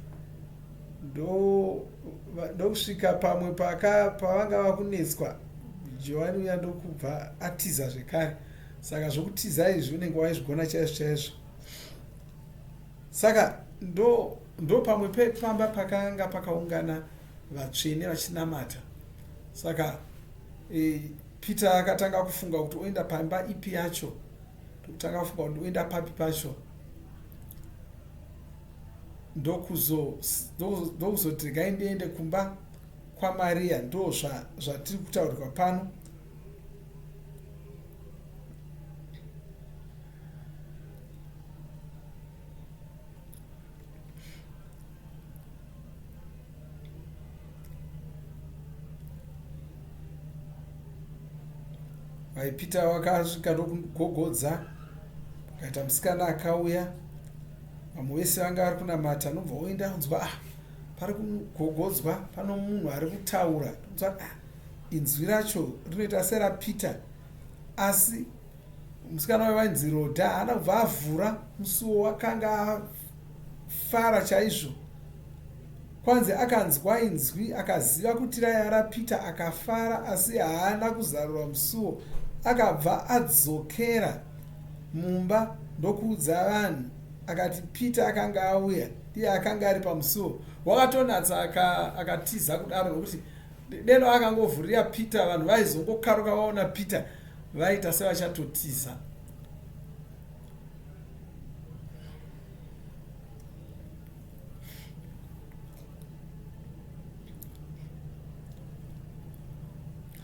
ndokusvika pamwe pavanga vakunetswa Johani uya ndokubva atiza zvekare. Saka zvokutiza izvi unenge waizvigona chaizvo chaizvo. Saka ndo ndo pamwe pepamba pakanga pakaungana vatsvene vachinamata. Saka e, Peter akatanga kufunga kuti oenda pamba ipi yacho, ndokutanga kufunga kuti oenda papi pacho, ndokuzoti regai ndiende kumba kwaMaria. Ndo zvatiri kutaurirwa pano. Mai Peter vakasvika ndokugogodza, pakaita musikana akauya. Vamwe vese vanga vari kunamata, anobva oenda onzwa ah, pari kugogodzwa, pano munhu ari kutaura. Onzwa ah, inzwi racho rinoita seraPeter, asi musikana uyo wainzi Rhoda haana kubva avhura musuwo. Wakanga afara chaizvo. Kwanzi akanzwa inzwi akaziva kuti raiva raPeter, akafara, asi haana kuzarura musuwo. Akabva adzokera mumba ndokuudza vanhu akati Peter akanga auya, iye akanga ari pamusuwo. Wakatonatsa akatiza kudaro nokuti deno akangovhurira Peter vanhu vaizongokaruka vaona Peter vaita sevachatotiza.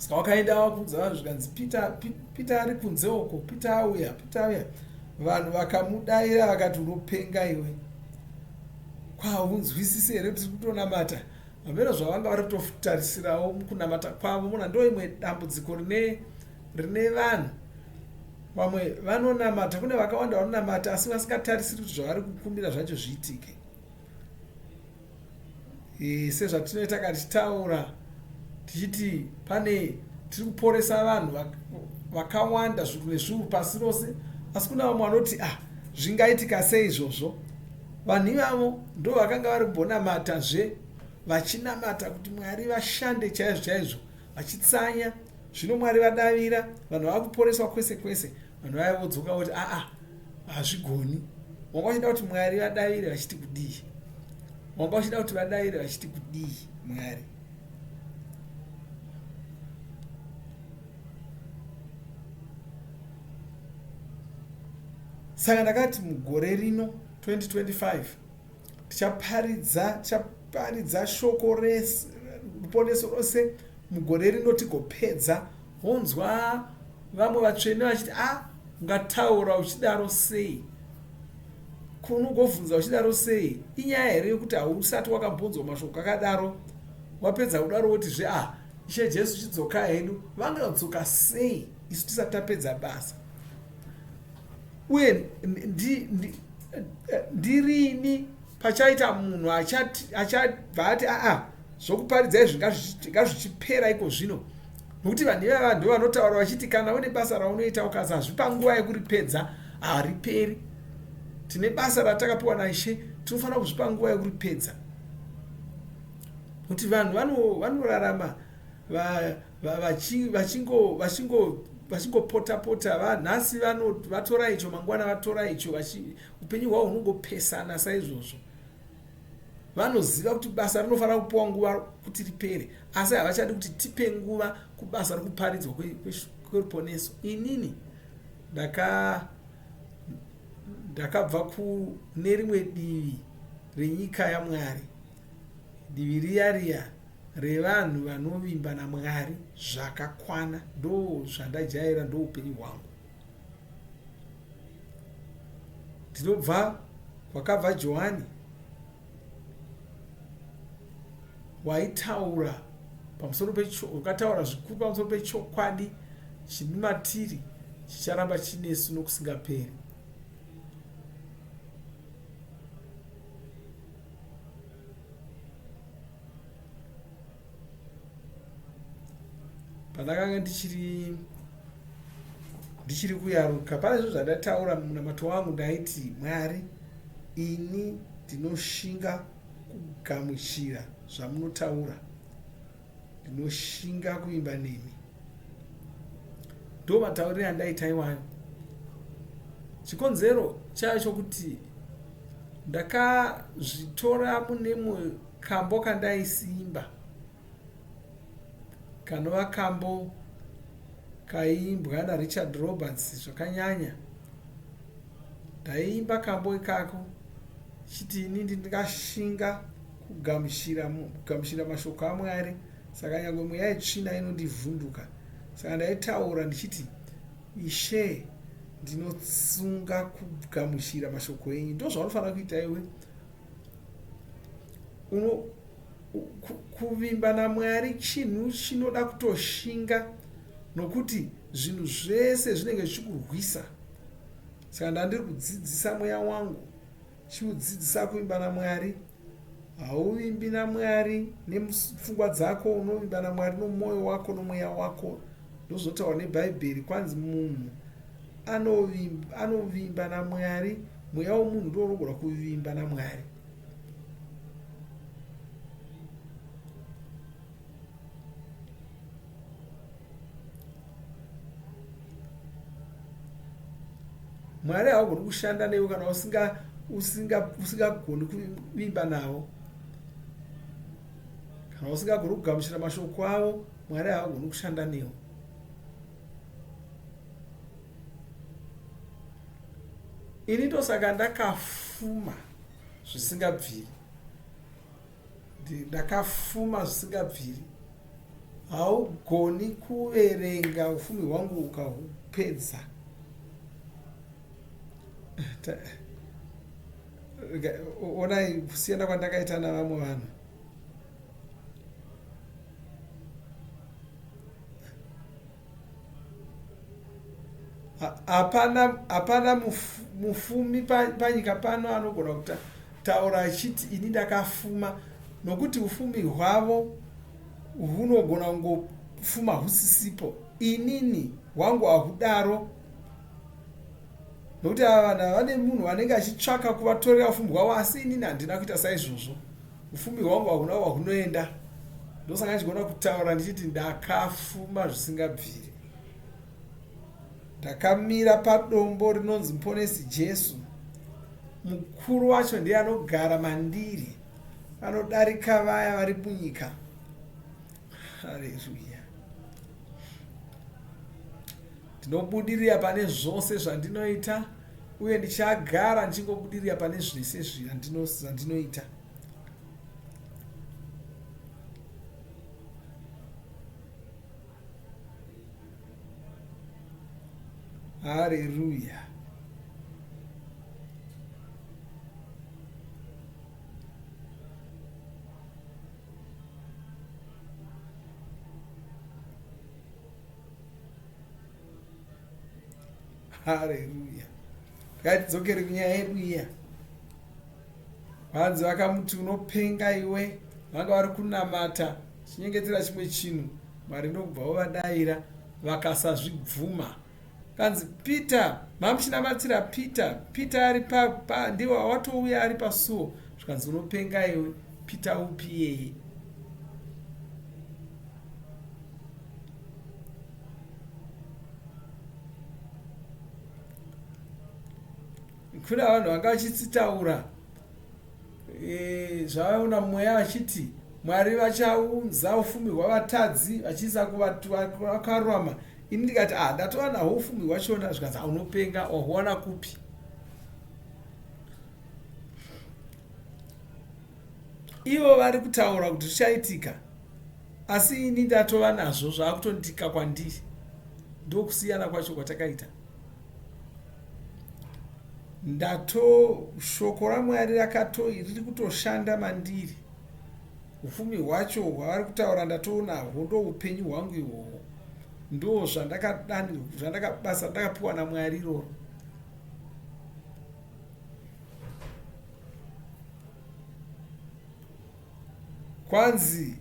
Saka wakaenda wakuudza vanhu zvikanzi Peter, Peter ari kunze uko, Peter auya, Peter auya. Vanhu vakamudaira vakati unopenga iwe. Kwaunzwisise here kuti kutonamata? Hameno zvavanga vari kutotarisirawo mukunamata kwavo. Mona ndo imwe dambudziko rine rine vanhu. Vamwe vanonamata, kune vakawanda vanonamata asi vasingatarisiri kuti zvavari kukumbira zvacho zviitike. E, sezvatinoita kana tichitaura tichiti pane tiri kuporesa vanhu vakawanda zviuru nezviuru pasi rose asi kuna vamwe vanoti ah zvingaitika sei izvozvo vanhu ivavo ndo vakanga vari kumbonamatazve vachinamata kuti mwari vashande chaizvo chaizvo vachitsanya zvino mwari vadavira vanhu vava kuporeswa kwese kwese vanhu vaya vodzoka voti aa hazvigoni wanga uchida kuti mwari vadavire vachiti kudii wanga uchida kuti vadavire vachiti kudii mwari saka ndakati mugore rino 2025 tichaparidza tichaparidza shoko rese ruponeso rose mugore rino tigopedza wonzwa vamwe vatsvene vachiti a ah, ungataura uchidaro sei kunogovhunza uchidaro sei inyaya here yekuti hausati wakambonzwa mashoko akadaro wapedza kudaro wotizve a ah, ishe jesu chidzoka hedu vangadzoka sei isu tisati tapedza basa uye ndirini pachaita munhu achabva ati aa zvokuparidza izvi ngazvichipera iko zvino nokuti vanhu ivava ndo vanotaura vachiti kana une basa raunoita ukasazvipa nguva yekuripedza hariperi tine basa ratakapiwa naishe tinofanira kuzvipa nguva yekuripedza nokuti vanhu vanorarama vachingopota pota nhasi vatora icho mangwana vatora icho upenyu hwavo hunongopesana saizvozvo vanoziva kuti basa rinofanira kupiwa nguva kuti ripere asi havachadi kuti tipe nguva kubasa rokuparidzwa kweruponeso inini ndaka ndakabva kune rimwe divi renyika yamwari divi riya riya revanhu vanovimba naMwari zvakakwana ndozvandajaira ndoupenyu hwangu. Ndinobva kwakabva Johani waitaura pamusoro wakataura zvikuru pamusoro pechokwadi chiri matiri chicharamba chinesu nokusingaperi. Pandakanga ndichiri ndichiri kuyaruka pane zvinhu zvandataura mumunamato wangu ndaiti mwari ini ndinoshinga kugamuchira zvamunotaura ndinoshinga kuvimba nemi ndo mataurire andaita iwayo chikonzero chaiva chokuti ndakazvitora mune mumwe kambo kandaisiimba kanova kambo kaiimbwa naRichard Roberts zvakanyanya. Ndaiimba kambo ikako chiti ini ndingashinga kugamuchira kugamuchira mashoko aMwari saka nyangwe mweya yetsvina inondivhunduka saka ndaitaura ndichiti Ishe ndinotsunga kugamuchira mashoko enyu ndozvaunofanira kuita iwe uno kuvimba namwari chinhu chinoda kutoshinga nokuti zvinhu zvese zvinenge zvichikurwisa saka ndandiri kudzidzisa mweya wangu chiudzidzisa kuvimba namwari hauvimbi namwari nepfungwa dzako unovimba namwari nomwoyo wako nomweya wako ndozvotaurwa nebhaibheri kwanzi munhu anovimba, anovimba namwari mweya womunhu ndo unogona kuvimba namwari Mwari havagoni kushanda newe kana usinga usinga usingagoni kuvimba navo. Kana usingagoni kugamuchira mashoko avo, Mwari havagoni kushanda newe. Ini ndosaka ndakafuma zvisingabviri. Ndakafuma zvisingabviri. Haugoni kuverenga ufumi hwangu ukahupedza. Onai kusiyana kwandakaita navamwe vanhu. Hapana hapana mufumi panyika pano anogona kutaura achiti ini ndakafuma nokuti ufumi hwavo hunogona kungofuma husisipo. Inini hwangu hahudaro nokuti ava vanhu ava vane munhu anenge achitsvaka kuvatorera ufumi hwavo asi inini handina kuita saizvozvo. Ufumi hwangu hahuna kwahunoenda. Ndosaka ndichigona kutaura ndichiti ndakafuma zvisingabviri. Ndakamira padombo rinonzi Muponesi Jesu. Mukuru wacho ndiye anogara mandiri. Anodarika vaya vari munyika. Haleluya. Ndinobudirira pane zvose zvandinoita uye ndichagara ndichingobudirira pane zvese zvandinoita. Hareruya. Hareruya. Ngatidzokere kunyaya yedu iya. Vanzi vakamuti unopenga iwe, vanga vari kunamata, chinyengetera chimwe chinhu, Mwari ndokubva vavadaira vakasazvibvuma. Kanzi Peter, mamuchinamatira Peter, Peter ari pa, pa ndiwo watouya ari pasuo. Zvikanzi unopenga iwe, Peter upi iyeye? Kuna vanhu vanga vachitsitaura e, zvavaona mweya vachiti Mwari vachaunza ufumi hwavatadzi vachiisa kuvakarurama. Ini ndikati ah, ndatova nahwo ufumi hwachona. Zvikanzi ah, unopenga, wahuwana kupi? Ivo vari kutaura kuti zvichaitika, asi ini ndatova nazvo zvaakutonditika kwandiri. Ndokusiyana kwacho kwatakaita. Ndato shoko raMwari rakato riri kutoshanda mandiri. Ufumi hwacho hwavari kutaura ndatoonahwo ndoupenyu hwangu ihwohwo. Ndo zvandakadanirwa zvandakabasa ndakapiwa naMwari iroro. Kwanzi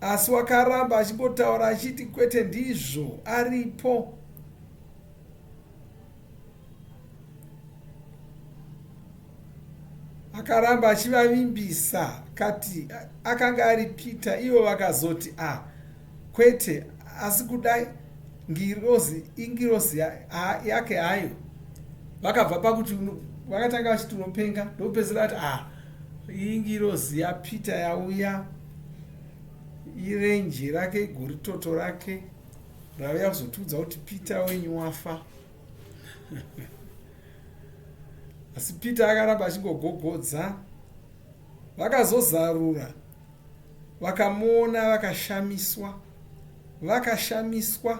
asi wakaramba achingotaura achiti kwete ndizvo aripo. Akaramba achivavimbisa kati akanga ari Peter ivo vakazoti a ah, kwete asi kudai ngirozi ingirozi yake hayo vakabva pakuti vakatanga vachiti unopenga ndokupedzisira vati a ah, ingirozi yaPeter yauya irenje rake igoritoto rake Rauya kuzotiudza kuti Peter wenyu wafa. Asi Peter akaramba achingogogodza. Vakazozarura vakamuona vakashamiswa. Vakashamiswa.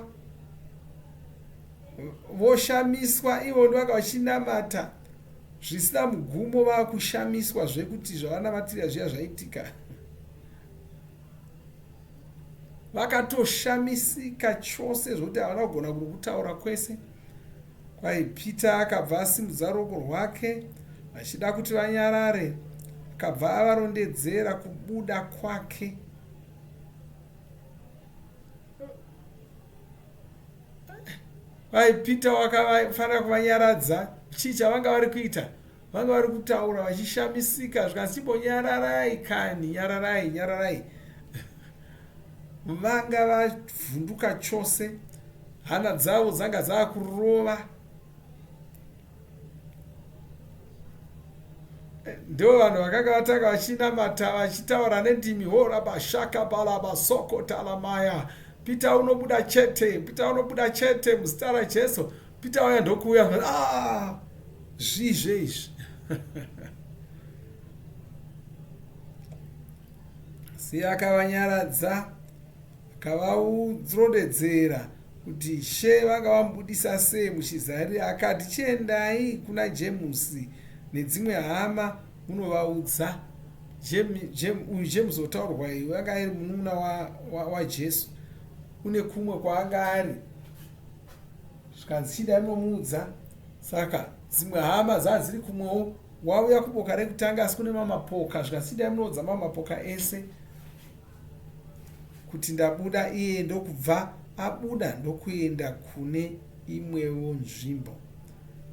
Voshamiswa ivo ndovanga vachinamata zvisina mugumo vakushamiswa zvekuti zvavanamatira zviya zvaitika. Vakatoshamisika chose zvokuti havana kugona kutaura kwese. Kwai Peter akabva asimudza ruoko rwake achida kuti vanyarare, akabva avarondedzera kubuda kwake. Kwai Peter wakafanira kuvanyaradza. Chii chavanga vari kuita? Vanga vari kutaura vachishamisika zvikanzi chimbonyararai kani, nyararai, nyararai. Vanga vavhunduka chose, hana dzavo dzanga dzakurova. Ndivo vanhu vakanga vatanga vachinamata vachitaura nendimi horabashaka balabasoko talamaya. Peter unobuda chete, Peter unobuda chete muzita raJesu. Peter auya ndokuuya ah, zvii zveizvi asi akavanyaradza. Akavaurondedzera kuti Ishe vanga vamubudisa sei muchizarira. Akati, Chiendai kuna Jemusi nedzimwe hama munovaudza. Uyu Jemusi otaurwa iwe anga ari munun'una waJesu. Une kumwe kwaanga ari. Zvikanzi chiendai munomuudza. Saka dzimwe hama dzaa dziri kumwewo wauya kuboka rekutanga asi kune mamapoka zvikanzi chiendai munoudza mamapoka ese kuti ndabuda iye ndokubva abuda ndokuenda kune imwewo nzvimbo.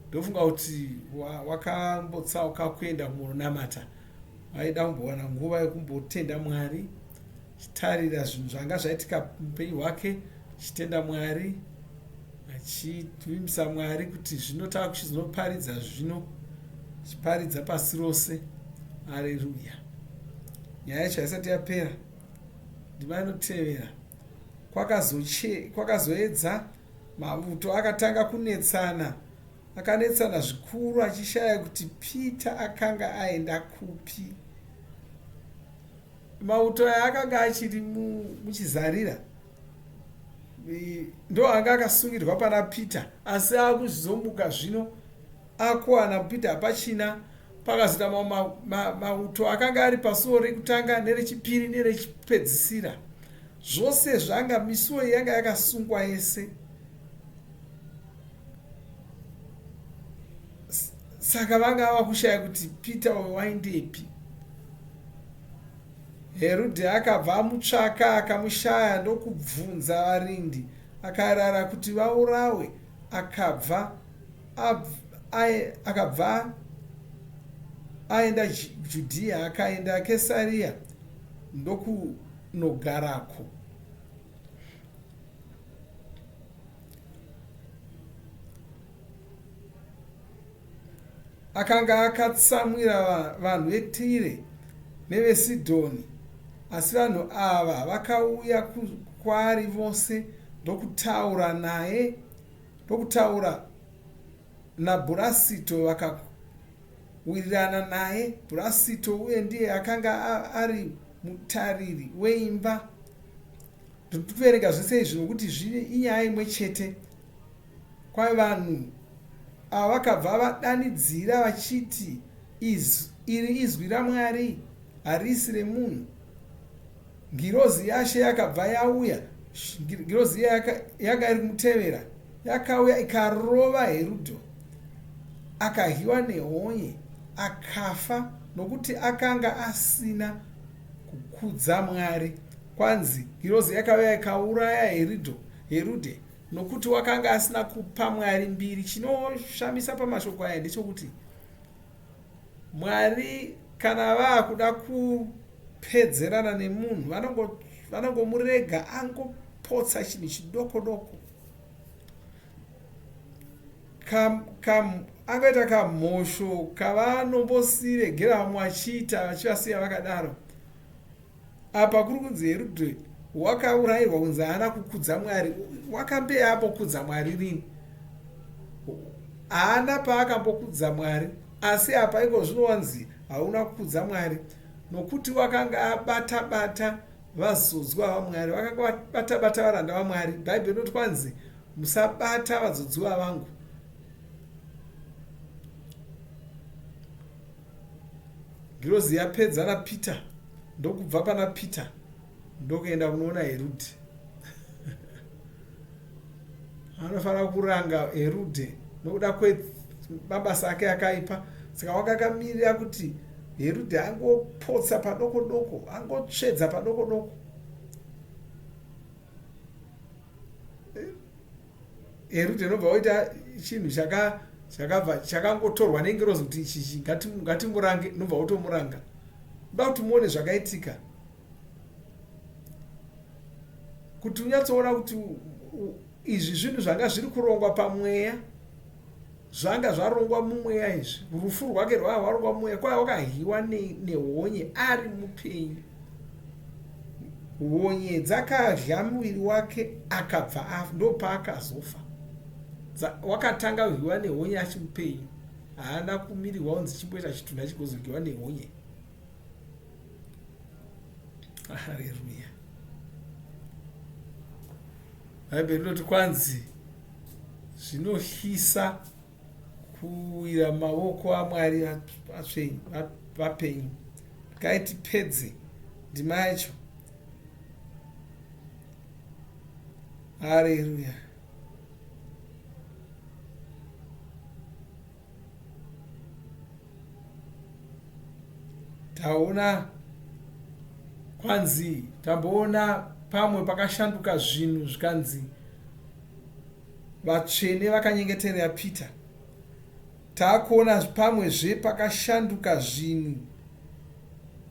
Ndofunga kuti wakambotsauka kuenda kumononamata. Vaida kumbowana nguva yekumbotenda Mwari, chitarira zvinhu zvanga zvaitika muupenyu hwake, chitenda Mwari, achivimbisa Mwari kuti zvino takuchizonoparidza zvino, chiparidza pasi rose. Areruya. Nyaya yacho haisati yapera. Ndima inotevera. Kwakazoedza mavuto akatanga kunetsana. Akanetsana zvikuru achishaya kuti Peter akanga aenda kupi. Mauto aya akanga achiri muchizarira ndo anga akasungirwa pana Peter asi akuzomuka zvino akuwana Peter hapachina. Pakazoita mamwe mauto akanga ari pasuo rekutanga nerechipiri nerechipedzisira. Zvose zvanga misuo yanga yakasungwa yese. Saka vanga vava kushaya kuti Peter uyu waindepi. Herudhe akabva amutsvaka akamushaya ndokubvunza varindi akarara kuti vaurawe akabva akabva aenda Judhiya akaenda Kesaria ndokunogarako. Akanga akatsamwira vanhu veTire neveSidhoni, asi vanhu ava vakauya kwaari vose ndokutaura naye ndokutaura naBhurasito vakawirirana naye. Bhurasito uye ndiye akanga ari mutariri weimba. Ndiri kuverenga zvese izvi nokuti inyaya imwe chete. Kwai vanhu ava vakabva vadanidzira vachiti, Iri izwi raMwari, harisi remunhu. Ngirozi yaShe yakabva yauya, ngirozi iya yanga iri kumutevera, yakauya ikarova Herudho, akadyiwa nehonye, akafa, nokuti akanga asina kukudza Mwari. Kwanzi ngirozi yakauya ikauraya Herudhe nokuti wakanga asina kupa Mwari mbiri. Chinoshamisa pamashoko aya ndechokuti Mwari kana vaakuda kupedzerana nemunhu vanongomurega angopotsa chinhu chidoko doko. Angaita kamhosho kavanombosiregera vamwe vachiita vachivasiya vakadaro. Apa kuri kunzi Herudhe wakaurayirwa kunzi haana kukudza Mwari. Wakambe ambokudza Mwari rini? Haana paakambokudza Mwari. Asi apa iko zvino wanzi hauna kukudza Mwari nokuti wakanga abata bata vazodzwa vaMwari, vakanga vabata bata varanda vaMwari. Bhaibheri rinoti kwanzi musabata vazodziwa vangu. Ngirozi yapedza naPeter ndokubva pana Peter ndokuenda kunoona Herudhe. Anofanira kuranga Herudhe nokuda kwemabasa ake akaipa. Saka wanga akamirira kuti Herudhe angopotsa padoko doko, angotsvedza padoko doko. Herudhe unobva waita chinhu chakabva chakangotorwa nengirozi kuti ichi ngatimurange, unobva wotomuranga. Uda kuti muone zvakaitika kuti unyatsoona kuti izvi zvinhu zvanga zviri kurongwa pamweya, zvanga zvarongwa mumweya izvi. Rufu rwake rwanga rwarongwa mumweya, kwai wakahiwa nehonye ari mupenyu. Honye dzakadya muviri wake akabva afa, ndopaakazofa. Wakatanga kuhiwa nehonye achimupenyu, haana kumirirwa kunzi chimboita chitunha chigozodyiwa nehonye. Haleluya. Bhaibheri rinoti kwanzi zvinohlisa kuwira mumavoko aMwari vapenyu. Regai tipedze ndima yacho. Hareruya. Taona kwanzi tamboona pamwe pakashanduka zvinhu zvikanzi vatsvene vakanyengeterera Peter. Taakuona pamwezve pakashanduka zvinhu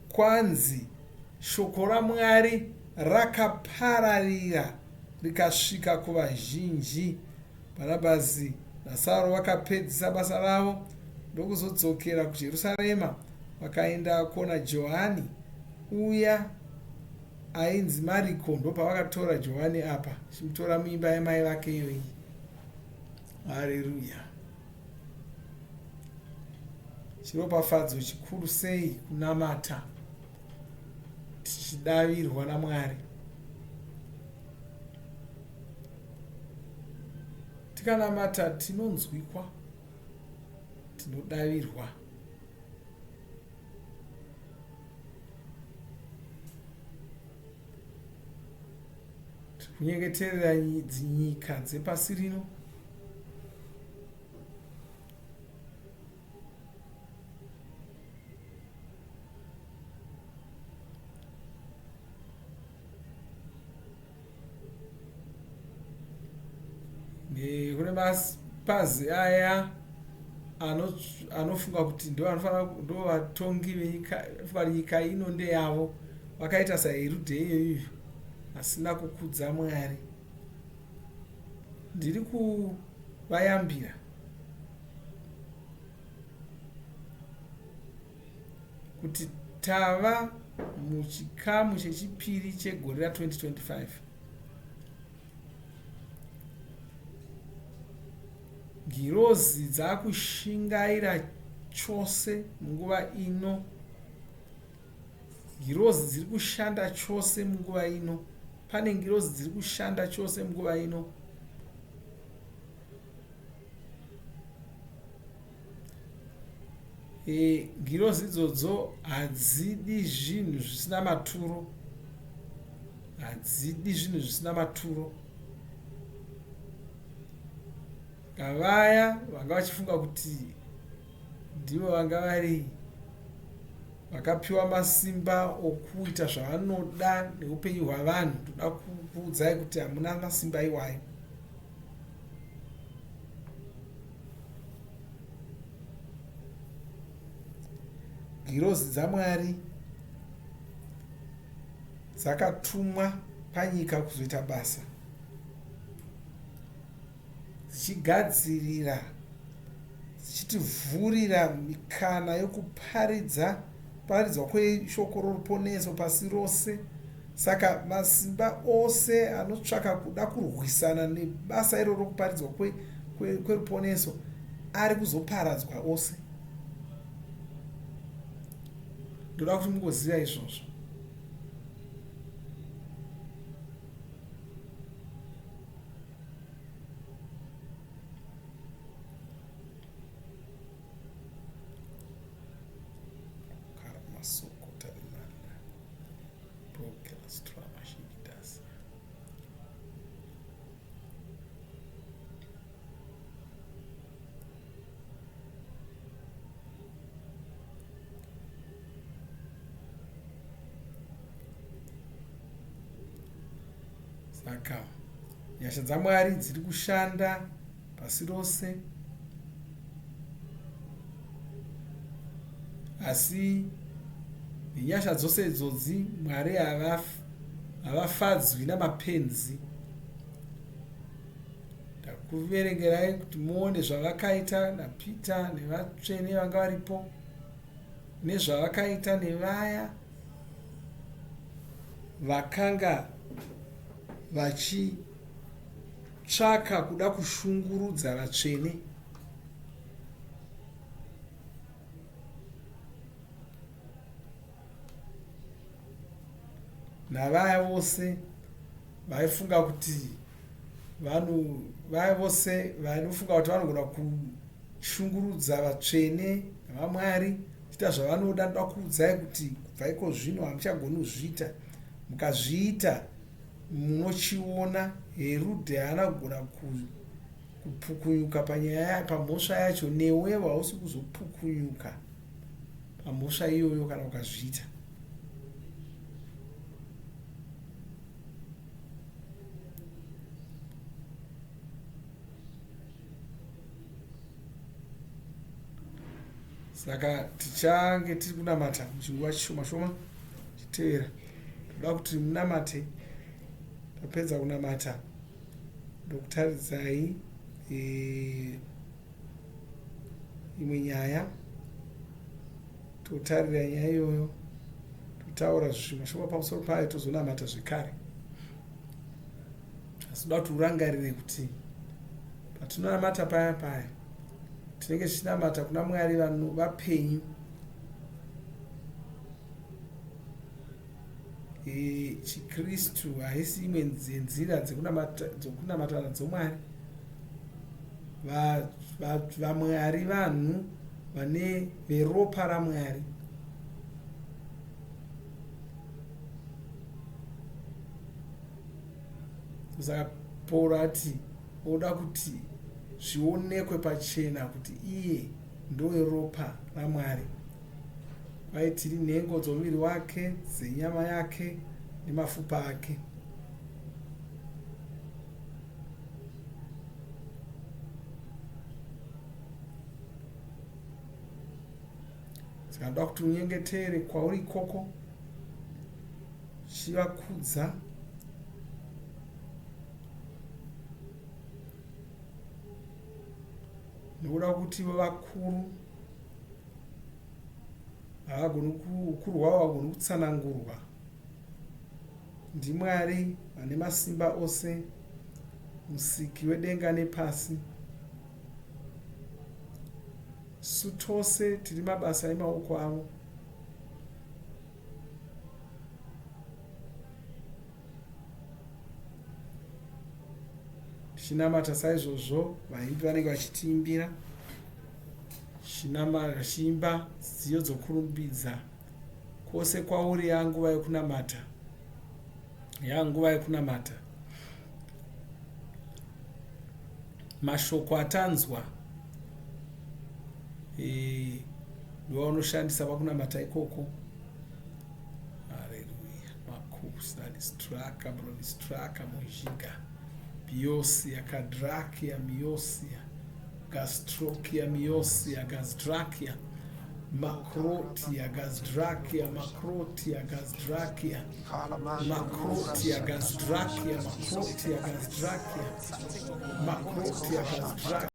kwanzi shoko raMwari rakapararira rikasvika kuvazhinji. Bhanabhasi naSauro vakapedzisa basa ravo ndokuzodzokera kuJerusarema vakaenda kona Johani uya ainzi Mariko ndopavakatora Johani apa chimutora muimba yamai vake iyoyi. Hareruya. Chiropafadzo chikuru sei kunamata tichidavirwa naMwari. Tikanamata tinonzwikwa, tinodavirwa. Tiri kunyengeterera dzinyika dzepasi rino. Kune mapazi aya anofunga kuti ndovatongi venyika nyika ino ndeyavo vakaita saHerudhe iyoyo asina kukudza Mwari. Ndiri kuvayambira kuti tava muchikamu chechipiri chegore ra2025. Ngirozi dzakushingaira chose munguva ino. Ngirozi dziri kushanda chose munguva ino. Pane ngirozi dziri kushanda chose munguva ino. E, ngirozi idzodzo hadzidi zvinhu zvisina maturo. Hadzidi zvinhu zvisina maturo. Vaya vanga vachifunga kuti ndivo vanga vari vakapiwa masimba okuita zvavanoda neupenyu hwavanhu, ndoda kukuudzai kuti hamuna masimba iwayo. Ngirozi dzaMwari dzakatumwa panyika kuzoita basa dzichigadzirira dzichitivhurira mikana yokuparidza paridzwa kweshoko roruponeso pasi rose. Saka masimba ose anotsvaka kuda kurwisana nebasa iroro rokuparidzwa kweruponeso ari kuzoparadzwa ose. Ndoda kuti mungoziva izvozvo. Saka nyasha dzaMwari dziri kushanda pasi rose, asi nenyasha dzose idzodzi Mwari havafadzwi namapenzi. Ndakuverengerai kuti muone zvavakaita naPeter nevatsvene vanga varipo, nezvavakaita nevaya vakanga vachitsvaka kuda kushungurudza vatsvene. Navaya vose vaifunga kuti Vanhu vaya vose vanofunga kuti vanogona kushungurudza vatsvene vaMwari kuita zvavanoda, ndoda kuudzai kuti kubva iko zvino hamuchagoni kuzviita. Mukazviita munochiona. Herudhe haana kugona kupukunyuka panyaya pamhosva yacho, newewo hausi kuzopukunyuka pamhosva iyoyo kana ukazviita. Saka tichange tiri kunamata muchinguva chishoma shoma chitevera. Toda kuti munamate. Tapedza kunamata ndokutaridzai e, imwe nyaya totarira nyaya iyoyo totaura zvishoma shoma pamusoro payo tozonamata zvekare. Asi toda kuti urangarire kuti patinonamata paya paya tinenge tichinamata kuna Mwari vapenyu. E, chiKristu haisi imwe yenzira dzokunamata nadzo Mwari. VaMwari vanhu vane veropa raMwari. Saka Pauro ati oda kuti zvionekwe pachena kuti iye ndoweropa raMwari. Kwai tiri nhengo dzomuviri wake, dzenyama yake nemafupa ake. Saka ndoda kuti unyengetere kwauri ikoko chivakudza nokuda kuti vakuru havagoni ukuru hwavo havagoni kutsanangurwa ndiMwari vane masimba ose musiki wedenga nepasi. Su tose tiri mabasa emaoko avo. Tichinamata saizvozvo, vaimbi vanenge vachitiimbira, vachiimba nziyo dzokurumbidza. Kwose kwauri yanguva yokunamata, yanguva yokunamata. Mashoko atanzwa e, ndowaunoshandisa pakunamata ikoko. Haleluya. Makusanistraka bronistraka muzhiga biosia kadrakia miosia gastrokia miosia gasdrakia makrotia gasdrakia makrotia gasdrakia makrotia gasdrakia makrotia gasdrakia makrotia gasdrakia.